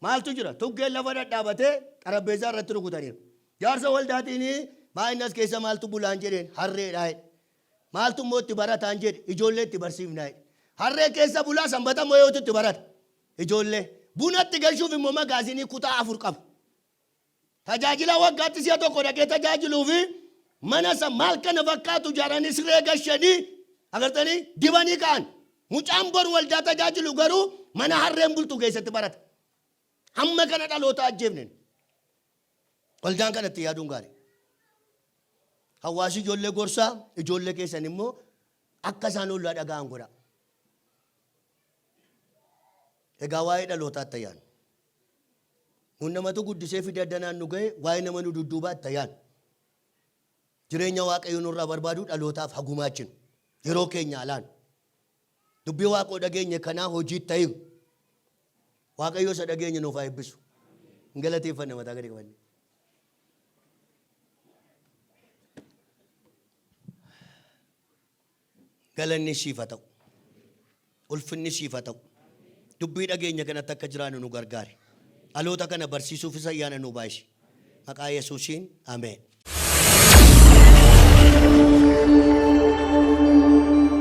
Maaltu jira? Tuggeen lafa dhadhaabatee xarabbeessaa irratti rukutaniiru. Jaarsa waldaatiin maa inni as keessa maaltu bulaan jedheen harreedha jedhe. Maaltu immoo itti barataan jedhe ijoollee itti barsiifnaa jedhe. Harree keessa bulaa sanbata immoo yootu itti barata. Ijoollee. Buna itti gashuuf immoo magaazinii kutaa 4 qabu. Tajaajila waggaatti si'a tokko dhaqee tajaajiluu fi mana isa maal kana fakkaatu ijaaranii siree gashanii agartanii dibanii ka'an. Mucaan boru waldaa tajaajilu garuu mana harreen bultu keessatti barata. Hamma kana dhaloota ajjeefne. Waldaan kanatti yaaduun gaarii. Hawaasi ijoollee gorsaa, ijoollee keessan immoo akka isaan ollaa dhaga'an godhaa. Egaa waa'ee dhalootaa itti yaadnu. Nun namatu guddisee fide addanaan nu ga'e waa'ee nama nu dudduubaa itti yaadnu. Jireenya Waaqayyo nurraa barbaadu dhalootaaf haa gumaachinu. Yeroo keenya alaan. Dubbii Waaqoo dhageenye kanaa hojii itti hiiknu. Waaqayyo isa dhageenye nuuf haa eebbisu. Hin galateeffanna mataa gadi qabanne. Galanni siif haa ta'u. Ulfinni siif haa ta'u. Dubbii dhageenya kanatti akka jiraannu nu gargaari. Dhaloota kana barsiisuufis ayyaana nuu baay'isi. Maqaa Yesuusiin ameen.